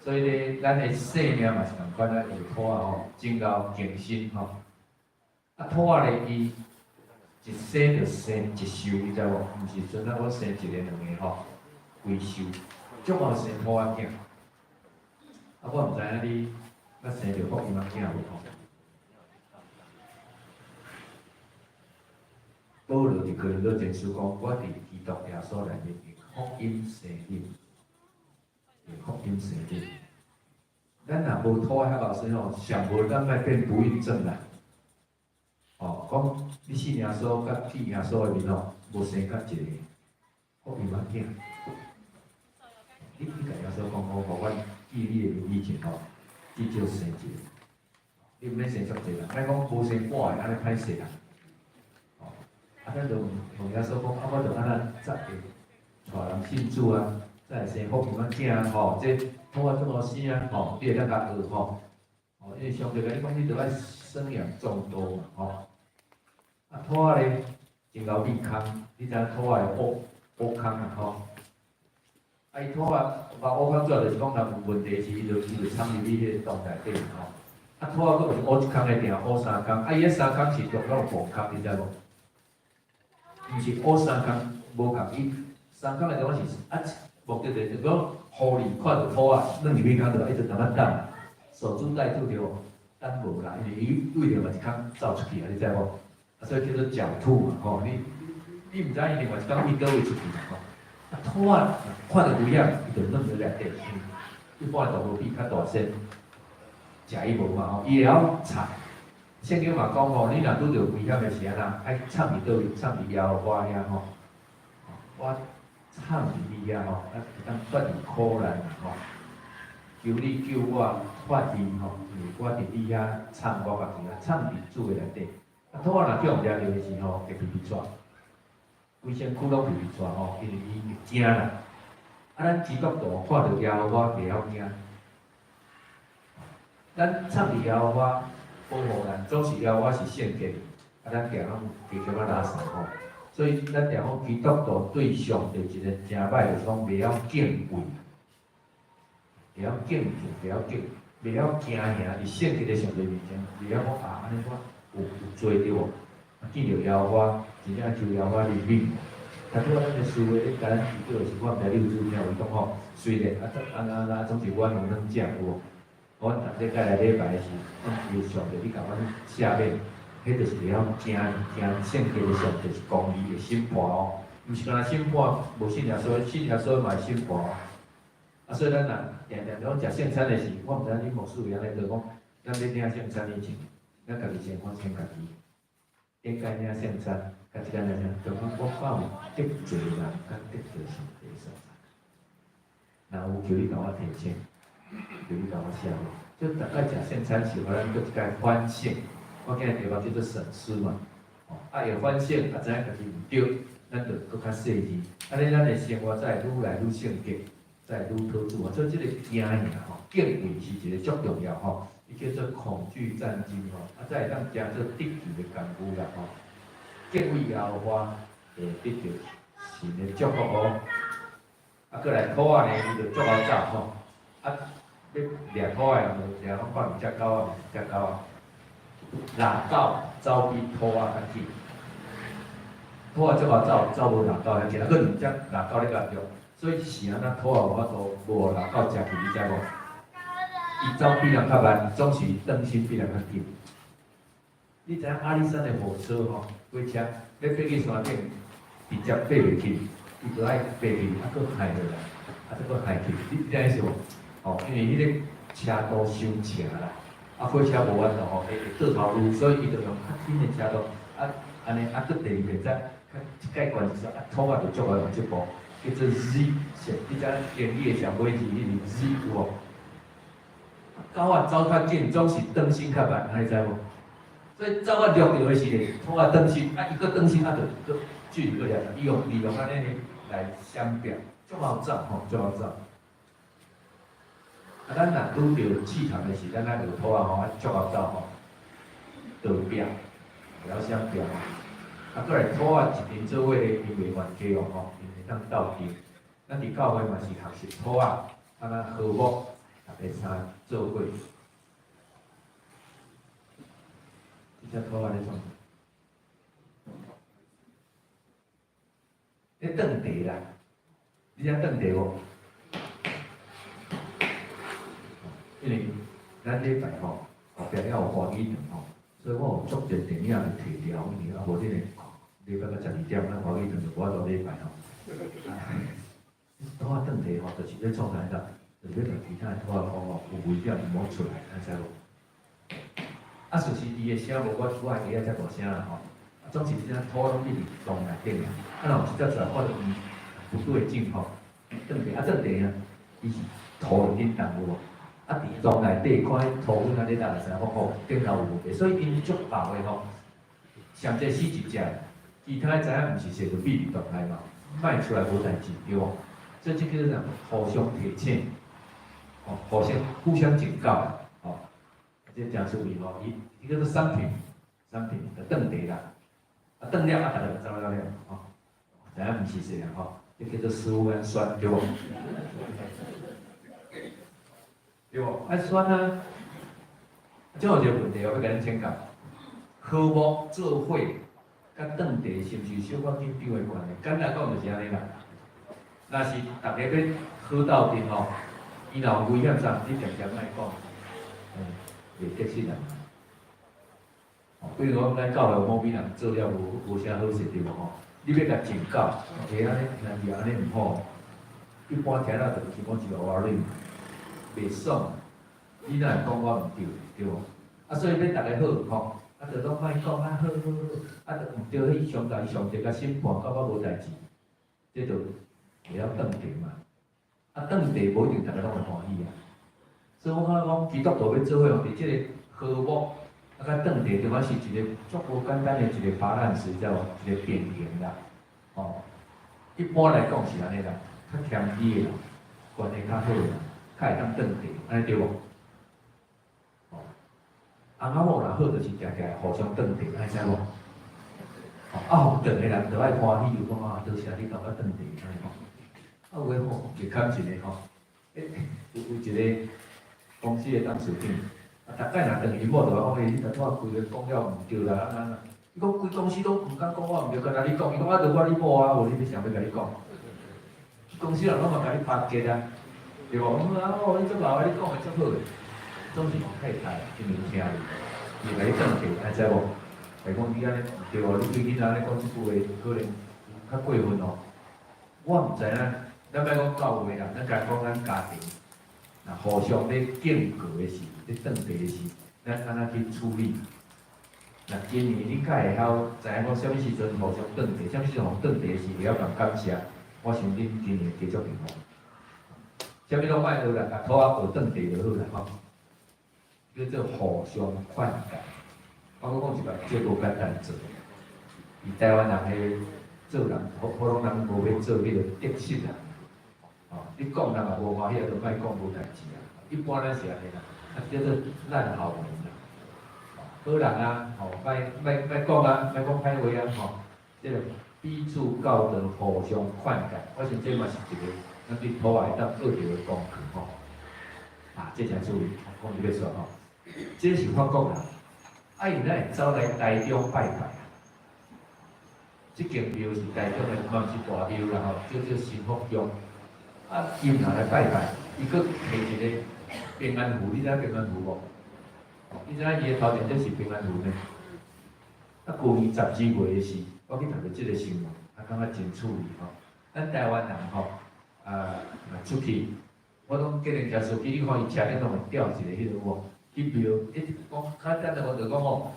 所以咧，咱的生命嘛是仝款啊，學兔仔吼，真𠢕更新吼。啊，兔仔咧，伊一生就生一壽，你知無？毋是陣仔我生一个兩个吼，幾壽，足𠢕生兔仔囝。啊，我毋知影你捌生著福音仔囝無吼？保羅佇哥林多前書講，我佇基督耶穌內面用福音生恁，用福音生恁。咱若無兔仔遐𠢕生吼，上無咱莫變不孕症啦。哦，講你信耶穌佮見耶穌的面吼，無生較一個福音仔囝。你共耶穌講，我予阮見你的面以前吼，至少生一個。你毋免生足濟啦，莫講無生半个，按呢歹勢啦。哦，啊，咱就問耶穌講，啊，我著按怎才會帶人信主啊，才會生福音仔囝啊，吼，這兔仔足好生啊，吼，你會當共學吼。哦，因為上帝共你講，你著愛生養眾多嘛，吼。啊，兔仔咧真𠢕覕空，你知影兔仔會挖挖空啊，吼。啊，伊兔仔挖挖空主要就是講，若有問題時，伊就藏入去彼個洞內底吼。啊，兔仔閣毋是挖一空的定，挖三空，啊，伊彼三空是中間有無空，你知無？毋是挖三空無仝，伊三空的地方是啊，目的就是講，狐狸看著兔仔，轉入去空就一直等啊等，守株待兔對無？等無啦，因為伊對另外一空走出去啊，你知無？啊，所以叫做狡兔嘛，吼，你毋知伊另外一空佇佗位出去嘛，吼。啊，兔仔看著危險，伊就轉佇內底，一般的動物比較大隻，食伊無嘛吼，伊會曉藏。聖經嘛講吼，你若拄著危險的時按怎，愛藏佇佗位，藏佇耶和華遐吼。我藏佇你遐吼，啊，會當脫離苦難吼。求你救我脫離吼，因為我佇你遐藏我家己啊，藏佇主的內底。啊，兔仔若予人掠著的時吼，會皮皮掣，規身軀攏皮皮掣吼，因為伊會驚啦。啊，咱基督徒看著耶和華袂曉驚。咱藏佇耶和華保護咱，總是耶和華是聖潔的，啊，咱定攏加減仔垃圾吼。所以咱定講基督徒對上帝一個誠歹，就是講袂曉敬畏，袂曉敬虔，袂曉敬，袂曉驚嚇佇聖潔的上帝面前，袂曉講啊，按呢我有罪對無？啊，見著耶和華，真正求耶和華憐憫。頭拄仔咱的思維咧，共咱提到的是，我毋知你有注聽有伊講吼，雖然啊，按怎按怎，總是阮有兩隻有無？阮逐禮拜來禮拜的時，阮求上帝，你共阮赦免，彼就是會曉驚驚聖潔的上帝是公義的審判哦，毋是干焦審判無信耶穌，信耶穌嘛會審判哦。啊，所以咱若定定講食聖餐的時，我毋知影恁牧師有按呢做講，咱欲領聖餐以前，咱家己先反省家己，頂擺領聖餐，共這個領聖，就講我敢有得罪人，佮得罪上帝所在。若有求你共我提醒，求你共我赦免。就逐擺食聖餐時，予咱閣一擺反省。我今日題目叫做省思嘛，哦，啊會反省，啊知影家己毋對，咱就閣較細膩。按呢咱的生活才會愈來愈聖潔，才會愈討主啊。所以這個驚嚇吼，敬畏是一個足重要吼，伊叫做恐懼戰兢吼，啊才會當成做得救的工具啦吼。敬畏耶和華會得著神的祝福哦。啊，閣來兔仔呢，伊就足𠢕走吼，啊，欲掠兔仔的人就定攏看伊隻狗仔，毋是隻狗仔。獵狗走比兔仔較緊，兔仔足𠢕走，走無獵狗遐緊，啊，閣兩隻獵狗咧共著，所以是按怎兔仔無法度無予獵狗食去，你知無？伊走比人較慢，總是轉身比人較緊。你知影阿里山的火車吼，火車欲爬去山頂，直接爬袂去，伊就愛爬去，啊，閣開落來，啊，再閣開去，你知影意思無？吼，因為彼個車道傷斜啦。啊，火車無法度吼，會倒頭路，所以伊就用較緊的車道，啊，按呢，啊，閣第二個再較一蓋懸一煞，啊，兔仔就足愛用這步，叫做 Z 線。你知影英語的上尾字彼個 Z 有無？狗仔走較緊，總是轉身較慢，你知無？所以走啊掠著的時陣，兔仔轉身，啊，伊閣轉身，啊，就閣距離閣掠，伊用利用按呢來閃避，足𠢕走吼，足𠢕走。啊，咱若拄著試探的時，咱愛學兔仔吼，愛足𠢕走吼，逃避，會曉閃避吼。啊，閣來兔仔一群做伙咧，伊袂冤家哦吼，𪜶會當鬥陣。咱佇教會嘛是學習兔仔，按怎和睦，啊，逐家三做伙。這隻兔仔咧創啥？咧轉茶啦，你知轉茶無？因為咱禮拜吼後壁猶有歡喜堂吼，所以我有足濟電影會提掉，因為啊無恁會禮拜到12點，咱歡喜堂就無法度禮拜吼。兔仔轉茶吼，就是咧創啥物？就是欲共其他的兔仔講吼，有危險毋好出來，你知無？啊，事實伊的聲無我的雞仔遮大聲啦吼。啊，總是這隻兔攏一直洞內底啊，啊若有一隻出來，看著伊不對勁吼，轉茶啊轉茶啊，伊是土會振動有無？啊，佇洞內底看彼土粉仔咧落，會知影講吼頂頭有問題，所以𪜶足儆的吼，上濟死一隻，其他的知影毋是踅著秘佇洞內嘛，莫出來無代誌，對無？所以這叫做啥？互相提醒，吼，互相警告，吼，這誠趣味吼，伊伊叫做三品，三品就轉茶啦，啊轉了啊，逐个就走了了，吼，知影毋是這樣吼，這叫做食物酸，對無？對無？愛酸啊！這有一個問題，我欲共恁請教：和睦做伙，佮轉茶是毋是小可緊張的關係？簡單講就是按呢啦。若是逐家欲好鬥陣吼，伊若有危險啥，你定定莫講，袂得失人。比如講，咱教會某某人做了無啥好勢，對無吼？你欲共警告，欸，按呢，若是按呢毋好。一般聽了就是講一個話語，袂爽。你哪會講我毋對，對無？啊，所以欲逐家好吼，啊，就攏莫講啊，好好好，啊，就毋對，彼上帝上帝共審判，感覺無代誌，這就會曉轉茶嘛。啊，轉茶無一定逐家攏會歡喜啊。所以我感覺講基督徒欲做伙哦，佇這個和睦啊，佮轉茶，中間是一個足無簡單的一個 balance，知無？一個平衡啦，吼。一般來講是按呢啦，較謙虛的啦，關係較好啦，較會當轉茶，按呢對無？吼，翁仔某若好，就是定定互相轉茶，按呢知無？吼，啊，予轉的人就愛歡喜，就講啊，多謝你共我轉茶，按呢吼。啊，有的吼，就坎一个吼，欸，有一個公司的董事長，啊，逐擺若轉伊某就講，欸，你頭拄仔規个講了毋對啦，按怎按怎？伊講規公司攏毋敢講我毋對，干焦你講，伊講啊，著我你某啊，無你欲啥欲共你講？公司人攏嘛共你巴結啊，對無？講啊，哦，你足老的，你講的足好的，總是太太因為聽伊，伊會共你轉茶，按知無？來講你按呢毋對哦，你對囡仔按呢講這句話，可能較過分哦。我毋知影，咱莫講教會啦，咱家講咱家庭，若互相咧警告的時，咧轉茶的時，咱按怎去處理？若今年你較會曉知影講啥物時陣互相轉茶，啥物時陣互轉茶時會曉共感謝，我想恁今年會繼續幸福。啥物攏莫學啦，共兔仔學轉茶就好啦吼。叫做互相勸誡。我閣講一擺，這無簡單做。佇台灣人的做人，普通人無欲做彼个得失啊。吼，你講人也無歡喜，就莫講無代誌啊。一般咱是按呢啦，啊叫做爛好人啦。好人啊，吼，莫莫莫講啊，莫講歹話啊，吼。這個彼此教導，互相勸誡，我想這嘛是一個咱對兔仔會當學著的功課吼。啊，這誠趣味，講入欲煞吼。這是法國人，啊，𪜶哪會走來台中拜拜啊？這間廟是台中的，嘛毋是大廟啦吼，叫做新福宮。啊，伊若來拜拜，伊閣提一個平安符，你知影平安符無？你知影伊的頭前這是平安符呢？啊，舊年12月的時，我去讀著這個新聞，啊，感覺真趣味吼。咱台灣人吼，啊，若出去，我攏計程車司機，你看伊車頂攏會吊一個彼個有無？去廟，一講較簡單，我就講吼，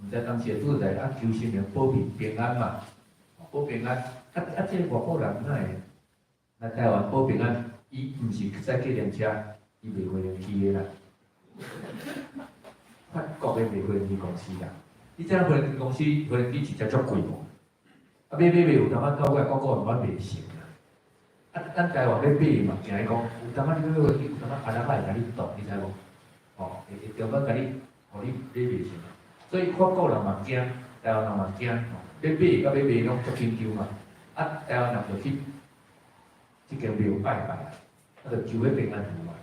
毋知當時拄來啊，求神明保庇平安嘛，保平安。啊啊，這個外國人哪會來台灣保平安？伊毋是駛計程車，伊賣飛行機的啦。法國的賣飛行機公司啦。你知影飛行機公司飛行機一隻足貴無？啊，買買買有當仔到尾廣告毋捌賣成啦。啊，咱台灣欲買嘛，驚伊講有當仔你欲買飛行機，有當仔阿人仔會共你擋，你知無？吼，會中間共你，予你買袂成。所以法國人嘛驚，台灣人嘛驚，吼，欲買佮欲賣攏足緊張嘛。啊，台灣人就去這間廟拜拜，啊，就求彼平安符嘛。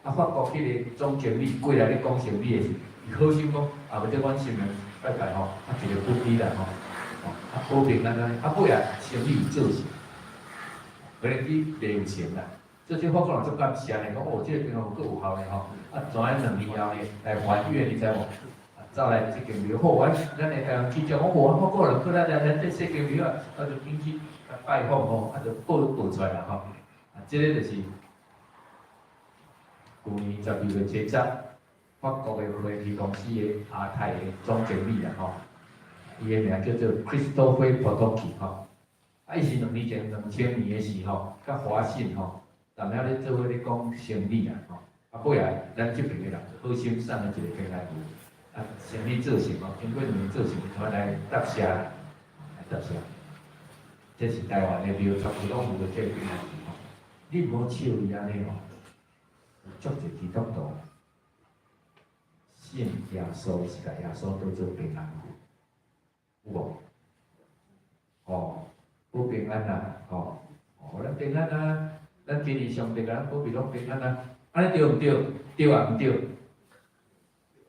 啊，法國彼个總經理過來咧講生理的時，伊好心講，啊，無這阮神明拜拜吼，啊，一个不低啦吼，啊，保平安按呢，啊，尾仔生理有做成，可能去賣有錢啦。這這法國人足感謝呢，講哦，這个平安符閣有效呢吼，啊，怎樣2年後呢來還願，你知無？啊，走來這間廟，好，阮咱的台灣記者講，哦，法國人過來來來這這間廟啊，啊，就進去拜訪吼，啊，就報報出來啦吼。啊，這个就是舊年12月70，法國的飛機公司的亞太的總經理啦吼，伊的名叫做 Christophe Potocki 吼。啊，伊是2年前2000年的時候，佮華信吼，踮遐咧做伙咧講生理啊吼。啊，尾仔咱這邊的人好心送伊一個平安符，啊，生理做成吼，經過2年做成，伊來答謝，來答謝。這是台灣的廟，全部攏有的這個平安符吼。你毋好笑伊按呢吼，有足濟基督徒信耶穌是共耶穌當做平安符，有無？吼，保平安啊，吼，哦，咱平安啊，咱今日上帝共咱保庇攏平安啊，按呢對毋對？對抑毋對？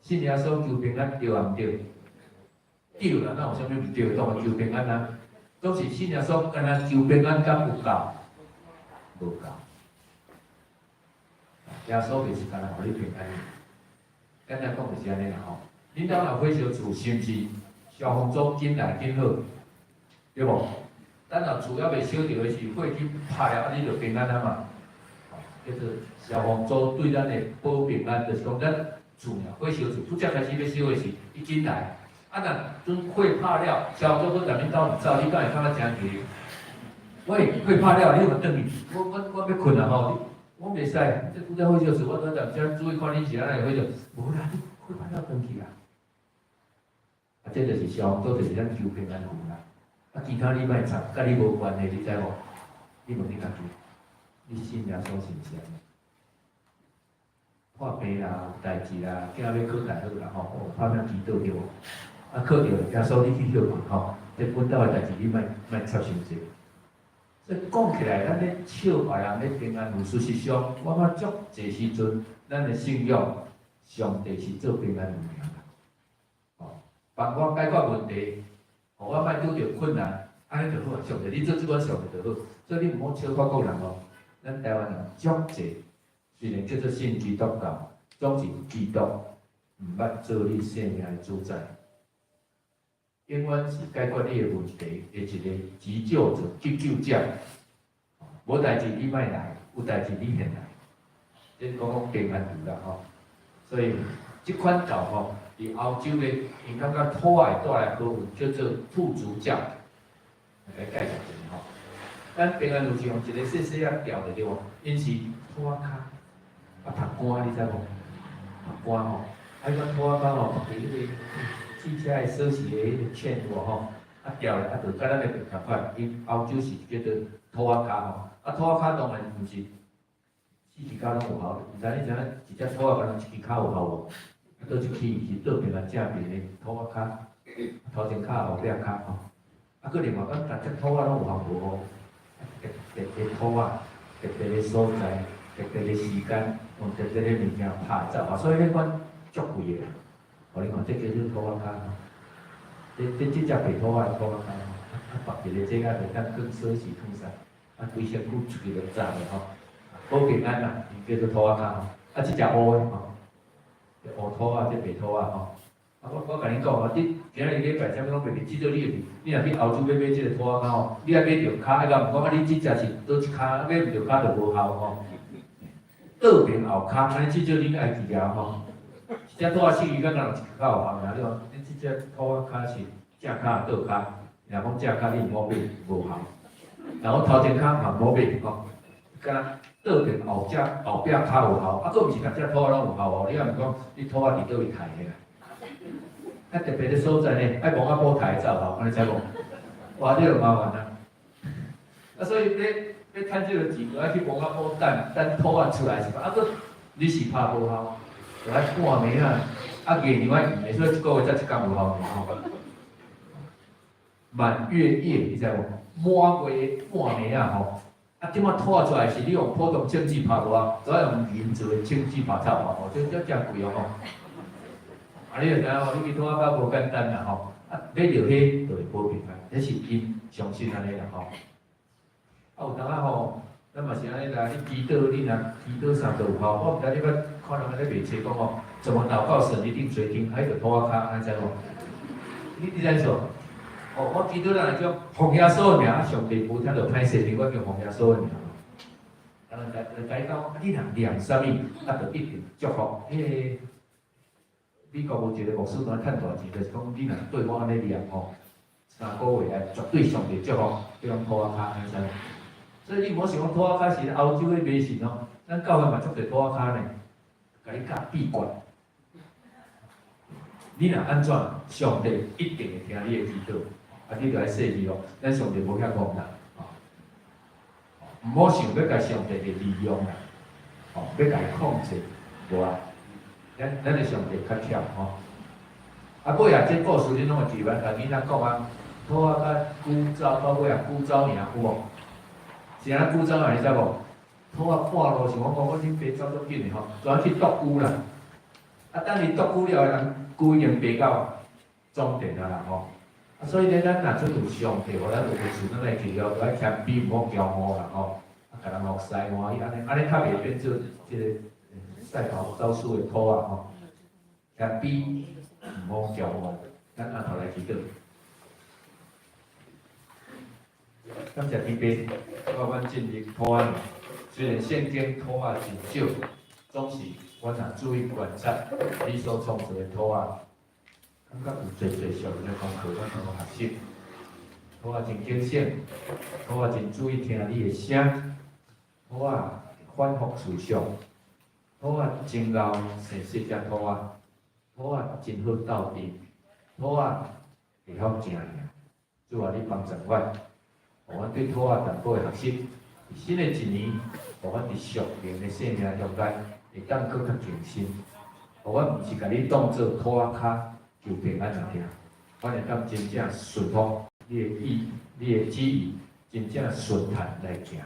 信耶穌求平安對抑毋對？對啦，哪有啥物毋對？當然求平安啊，總是信耶穌干焦求平安敢有夠？無夠。耶穌就是干焦予你平安。簡單講就是按呢啦吼。恁兜若火燒厝，是毋是消防組緊來緊好？對無？等若厝猶未燒著的時，火去拍了，啊，你就平安啊嘛。叫做消防組對咱的保平安，就是講咱厝若火燒厝，拄才開始欲燒的時，伊緊來。啊，若陣火拍了，消防組閣踮恁兜走，你敢會感覺誠奇？喂，火拍了，你嘛轉去？我欲睏啊吼！我袂使，這拄才火燒厝，我拄才踮遮注意看恁是按怎火燒，無啦，你火拍了轉去啊！啊，這就是消防組，就是咱求平安符啦。啊，其他你莫插，佮你無關係，你知無？你問你家己，你信耶穌是毋是按呢？破病啦，有代誌啦，囝欲考大學啦吼，哦，拍拼祈禱對無？啊，考著耶穌，你去歇睏吼，這阮兜的代誌你莫莫插傷濟。所以講起來，咱咧笑別人咧平安符，事實上，我感覺足濟時陣，咱的信仰，上帝是做平安符爾啦。吼，幫我解決問題，予我莫拄著困難，按呢就好啊。上帝，你做這款上帝就好。所以你毋好笑法國人哦，咱台灣人足濟，雖然叫做信基督教，總是基督毋捌做你生命的主宰，永遠是解決你的問題的一個急救者、急救者。無代誌你莫來，有代誌你現來。這講講平安符啦吼。所以這款教吼，佇歐洲咧，𪜶感覺兔仔會帶來好運，叫做兔族教。來介紹一下吼。咱平安符是用一个細細仔吊著對無？𪜶是兔仔跤，啊曝乾你知無？曝乾吼，啊彼款兔仔跤吼，縛佇彼個汽車的鎖匙的彼個線有無吼？啊吊咧，啊就佮咱的仝款，𪜶歐洲是叫做兔仔跤吼。啊兔仔跤當然毋是四支跤攏有效，毋知你知影一隻兔仔敢若一支跤有效無？啊，佗一支是倒邊來正邊的兔仔跤，頭前跤後壁跤吼。啊，閣另外講，逐隻兔仔攏有效無吼？特別的兔仔，特別的所在，特別的時間，用特別的物件拍走啊，所以彼款足貴的。予你看，這叫做兔仔跤吼。這隻白兔仔的兔仔跤吼，啊縛一個這個袂當囥鎖匙囥啥，啊規身軀出去就雜的吼，保平安啦，伊叫做兔仔跤吼。啊，這隻烏的吼，這烏兔仔，這白兔仔吼。啊，我共你講啊，你今仔日禮拜啥物攏袂記，至少你會你若去歐洲欲買這個兔仔跤吼，你愛買著跤，愛共毋講啊，你這隻是佗一跤，買毋著跤就無效吼。倒邊後跤，按呢至少你愛記啊吼。一隻兔仔四支敢若一跤有效爾，你講你這隻兔仔跤是正跤倒跤？若講正跤你毋好買，無效。然後頭前跤嘛毋好買吼，敢若倒邊後隻後壁跤有效，啊，閣毋是逐隻兔仔攏有效哦。你也毋講你兔仔佇佗位刣的啦？啊，特別的所在呢，愛墓仔埔刣才有效，按呢知無？哇，這就麻煩啊！啊，所以欲趁這個錢，就愛去墓仔埔等等兔仔出來是吧？啊，閣你是拍無效，就愛半暝啊，啊月娘愛圓的，所以一個月才一工有效爾吼。滿月夜，你知無？滿月半暝仔吼，啊，這馬拖出來是你用普通銃子拍無啊，都愛用銀做的銃子拍才有法無，這這誠貴哦吼。啊，你就知影吼，你去兔仔跤無簡單啦吼。啊，買著彼就會保平安，這是𪜶相信按呢啦吼。啊，有當仔吼，咱嘛是按呢啦，你祈禱，你若祈禱啥都有效。我毋知你捌看人咧賣冊講吼，怎麼禱告神一定垂聽，彼個兔仔跤，按呢知無？你知無？哦，我祈禱人會叫奉耶穌的名，啊，上帝無聽著歹勢，我叫奉耶穌的名。啊，人來來講，你若念啥物，啊，就一定祝福。彼個美國有一個牧師當趁大錢，就是講你若對我按呢念吼，3個月內絕對上帝祝福，叫人兔仔跤，按呢知無？所以你毋好想講兔仔跤是歐洲的迷信哦，咱教會嘛足濟兔仔跤呢，共你教秘訣。你若按怎，上帝一定會聽你的祈禱。啊，你著愛細膩哦，咱上帝無遐戇啦，吼，毋好想欲共上帝來利用啦，吼，欲共伊控制，無啊，咱的上帝較巧吼。啊，尾仔這故事恁攏會記得，共囡仔講啊，兔仔佮龜走到尾仔龜走贏有無？是按怎龜走贏你知無？兔仔半路想講講我恁爸走足緊的吼，轉去啄龜啦。啊，等伊啄龜了，人龜已經爬到終點啊啦吼。啊，所以咧，咱若準有上帝，予咱有恩賜，咱來記了，著愛謙卑，毋好驕傲啦吼。啊，共人服侍歡喜，按呢按呢較袂變做這個賽跑走輸的兔仔吼。謙卑，毋好驕傲，咱按頭來祈禱。感謝天父，我阮進入兔仔年，雖然聖經兔仔真少，總是阮若注意觀察你所創造的兔仔，感覺有濟濟屬靈的功課，阮通學習。兔仔真警醒，兔仔真注意聽你的聲，兔仔反覆思想，兔仔真𠢕生細隻兔仔，兔仔真好鬥陣，兔仔會曉正行。主啊，你幫助阮，予阮對兔仔淡薄的學習。新的一年，予阮佇屬靈的生命中間會當閣較更新，予阮毋是共你當做兔仔跤求平安爾爾，阮會當真正順服你的意，你的旨意，真正順趁來行。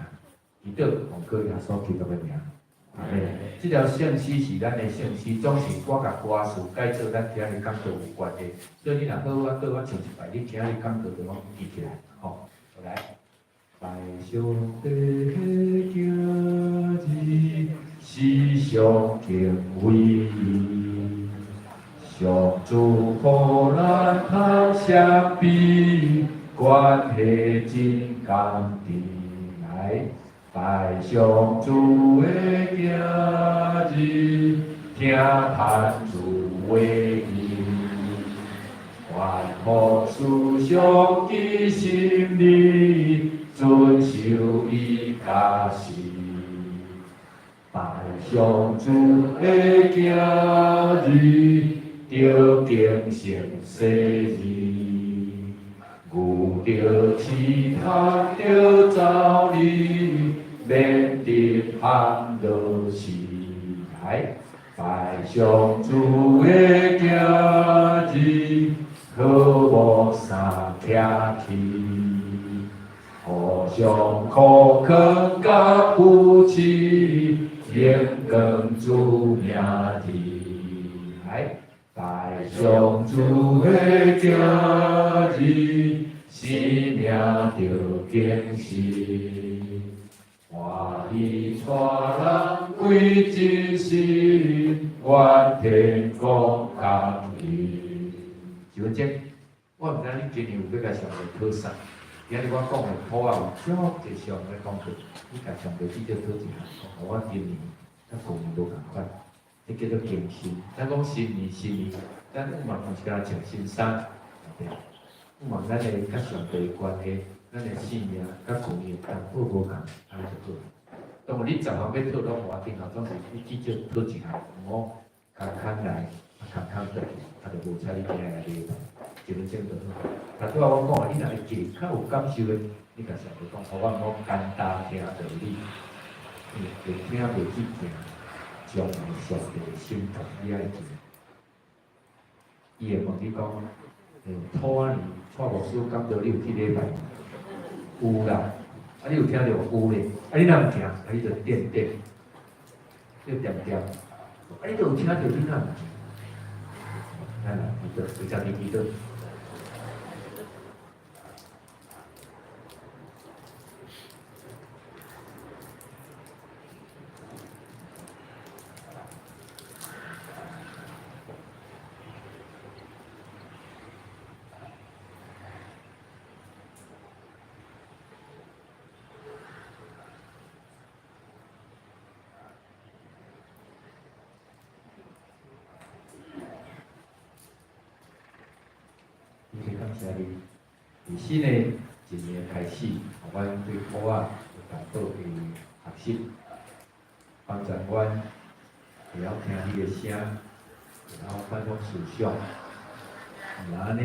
祈禱奉靠耶穌基督的名，阿們。這條聖詩是咱的聖詩，總是我共歌詞改做咱今日講道有關的，所以你若好，我對我唱一擺，你今日講道就攏記起來，吼，來。拜上帝的囝兒，時常敬畏伊，上主予咱通相比，關係真甘甜。來，拜上主的囝兒，聽嘆主話語，反覆思想佇心裡，遵守伊教示。拜上主的囝兒，著敬聖洗禮，遇著試探著走離，免得陷落死。來，拜上主的囝兒，好無衫徛起，互相苦勸佮扶持，榮光主名字。來，拜上主的囝兒，生命著更新，歡喜帶人歸真神，願天國降臨。一分鐘，我毋知你今年有欲共上帝討啥？今日我講的兔仔有足濟上咧講過，你共上帝至少討一項，講我今年佮舊年無仝款，這叫做更新。咱講新年新年，咱嘛毋是干焦穿新衫，對。望咱的佮上帝的關係，咱的生命佮舊年淡薄無仝，按呢就好。當然你十項欲討攏無要緊吼，總是你至少討一項，毋好空空來，啊空空轉去，啊就無彩你今仔來禮拜，一分鐘就好。但拄仔我講，你若會記較有感受的，你共上帝講，予我毋好簡單聽道理，因為會聽袂去行，將來上帝的審判你愛記。伊會問你講，兔仔年蔡牧師講道你有去禮拜無？有啦，啊，你有聽著無？有咧。啊，你若毋行，啊，你就電電，你恬恬。啊，你都有聽著，你若毋行？咱來祈禱，為家己祈禱。感謝你，佇新的一年開始，予阮對苦仔有淡薄的學習，幫助阮會曉聽你的聲，會曉反覆思想。若按呢，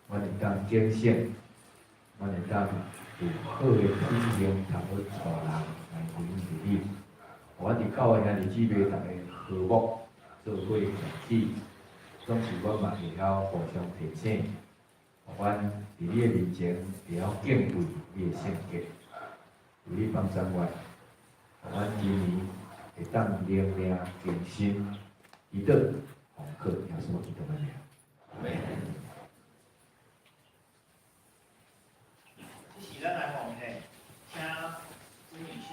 阮會當警醒，阮會當有好的品行，通去帶人來歸依你。予阮佇教會兄弟姊妹逐家和睦，做伙團體，總是阮嘛會曉互相提醒。阮佇你的面前會曉敬畏你的聖潔，求你幫助阮，予阮今年會當靈命更新，祈禱奉靠耶穌基督的名。阿們。這時咱來奉獻，請朱宇軒。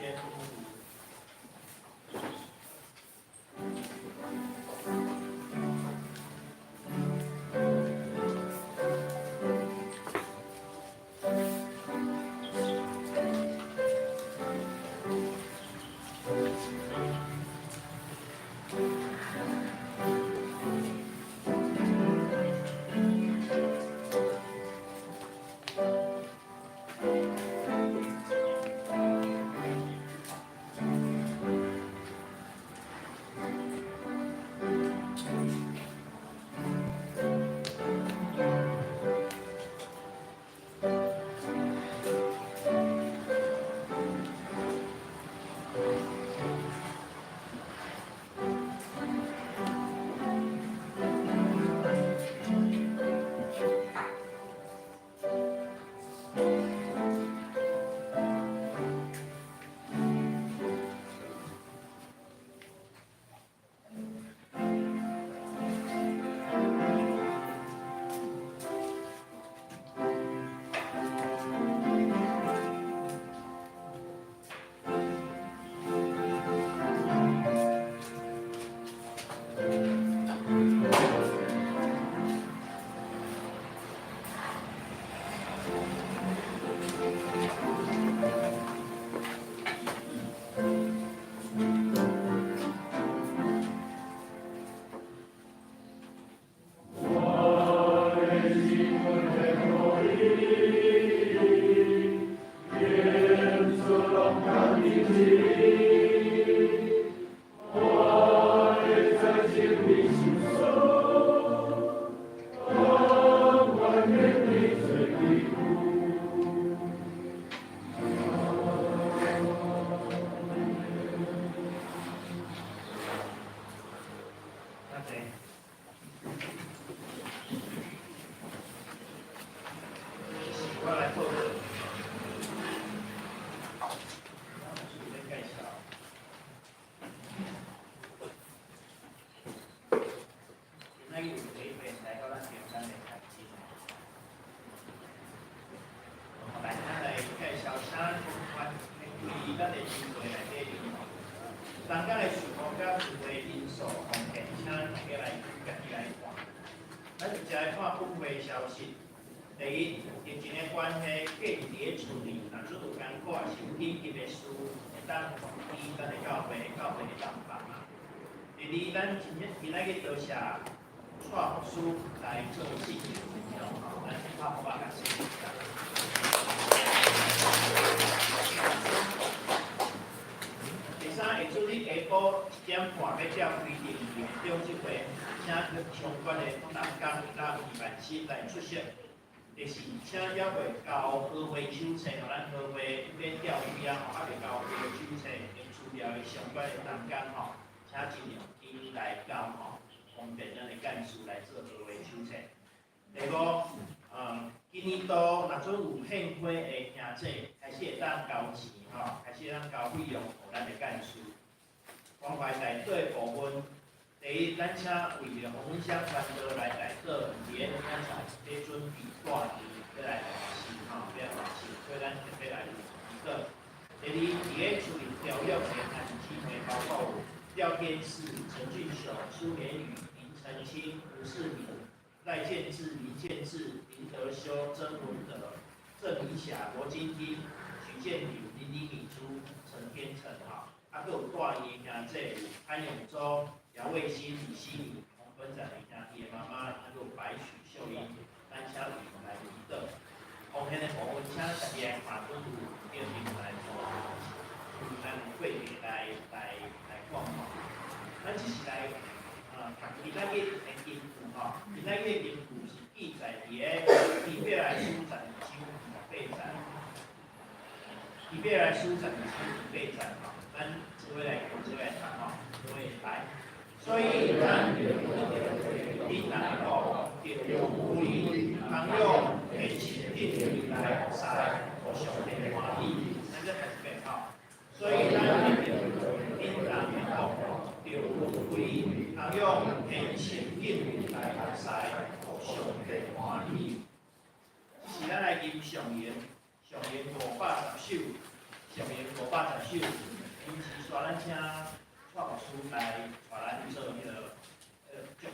第一，疫情的關係，隔佇咧厝裡，若出有艱苦，也是有緊急的事，會當通知咱的教會，教會會當幫忙。第二，咱今日今仔日多謝蔡牧師來做信息分享，咱先拍鼓仔共謝。第三，下主日下晡1點半欲召開定期的長執會，請相關的同工佮預辦室來出席。第四，請猶未交合會手冊，予咱合會免吊機啊，吼，猶未交合會手冊，用資料的相關的同工吼，請盡量緊來交吼，方便咱的幹事來做合會手冊。第五，今年度若准有獻花的兄姐，開始會當交錢吼，開始會當交費用予咱的幹事。關懷代禱的部分，第一，咱請為著洪文香傳道來代禱，佇咧咱在準備帶院欲來大事吼，欲來大事，所以咱特別來祈禱。第二，佇咧處理調養的兄弟姊妹，包括有廖天賜、陳俊雄、蘇連宇、林澄清、吳世明、賴建志、林建志、林德修、曾文德、鄭明霞、羅晶晶、許建鼎、林李敏珠、陳天成吼，啊，閣有大院的兄姐有潘永洲、姚衛新、李希敏、洪本展的兄弟的媽媽，啊，閣有白許秀英，咱請為來祈禱。奉獻的部分，請家己來看，阮有叫朋來咱有過來講吼。咱這是來讀今仔日的經句吼，今仔日的經句是記載佇咧希伯來書12章28節。希伯來書十二章二十八節吼，咱做伙來做伙來讀吼，做伙來。所以咱恁人講著有悔，通用虔誠敬畏來服侍，予上帝歡喜。咱再讀一遍吼。所以咱恁人講著有悔，通用虔誠敬畏來服侍，予上帝歡喜。是咱來吟上言，上言510首，上言510首。臨時煞咱請蔡牧師來帶咱做彼個祝禱。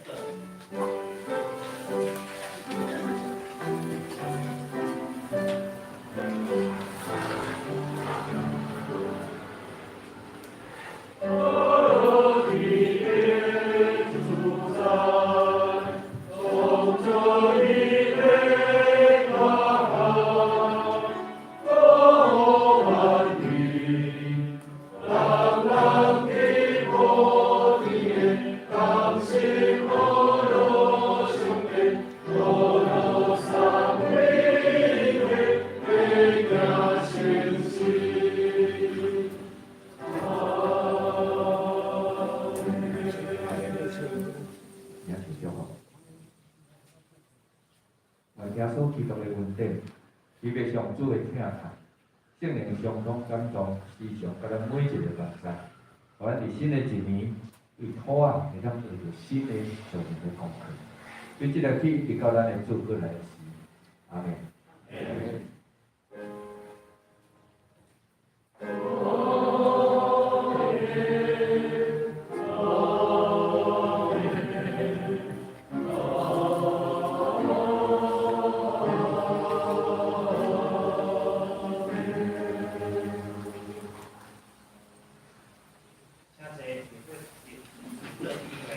也是祝福。願耶穌基督的恩典，慈悲上主的疼愛，聖靈相通感動，時常佮咱每一個同在，予咱佇新的一年，對土仔會當學著新的屬靈的功課。對這个起，一直到咱的主閣來時，阿們。請坐，樂意會。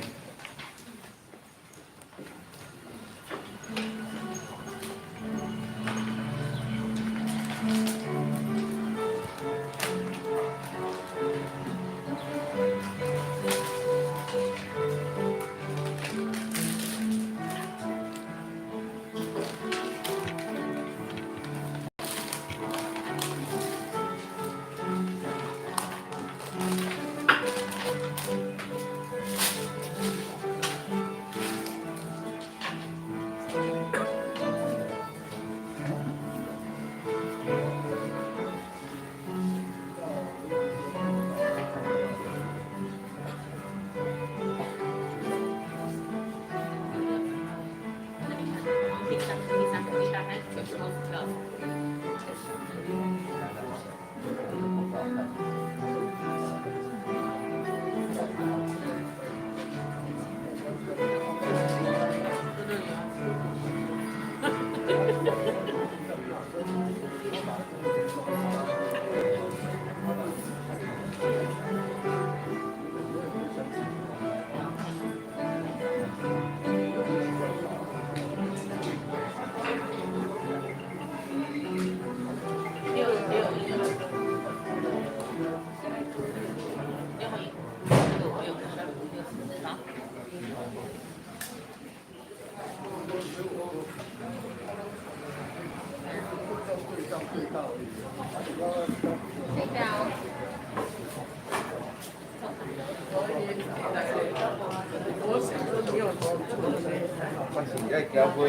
我是愛交費。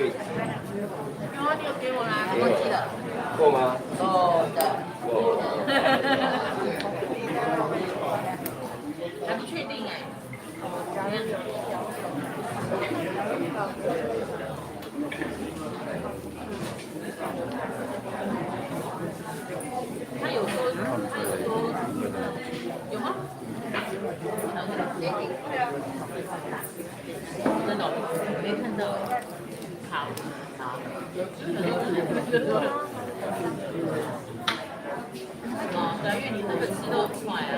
有啊，你有給我啦，我記得。夠嗎？夠的。夠。還不確定哎。他有說，他有說，有嗎？真的沒看到。好，好。哦，對，因為你那個吃都很快啊。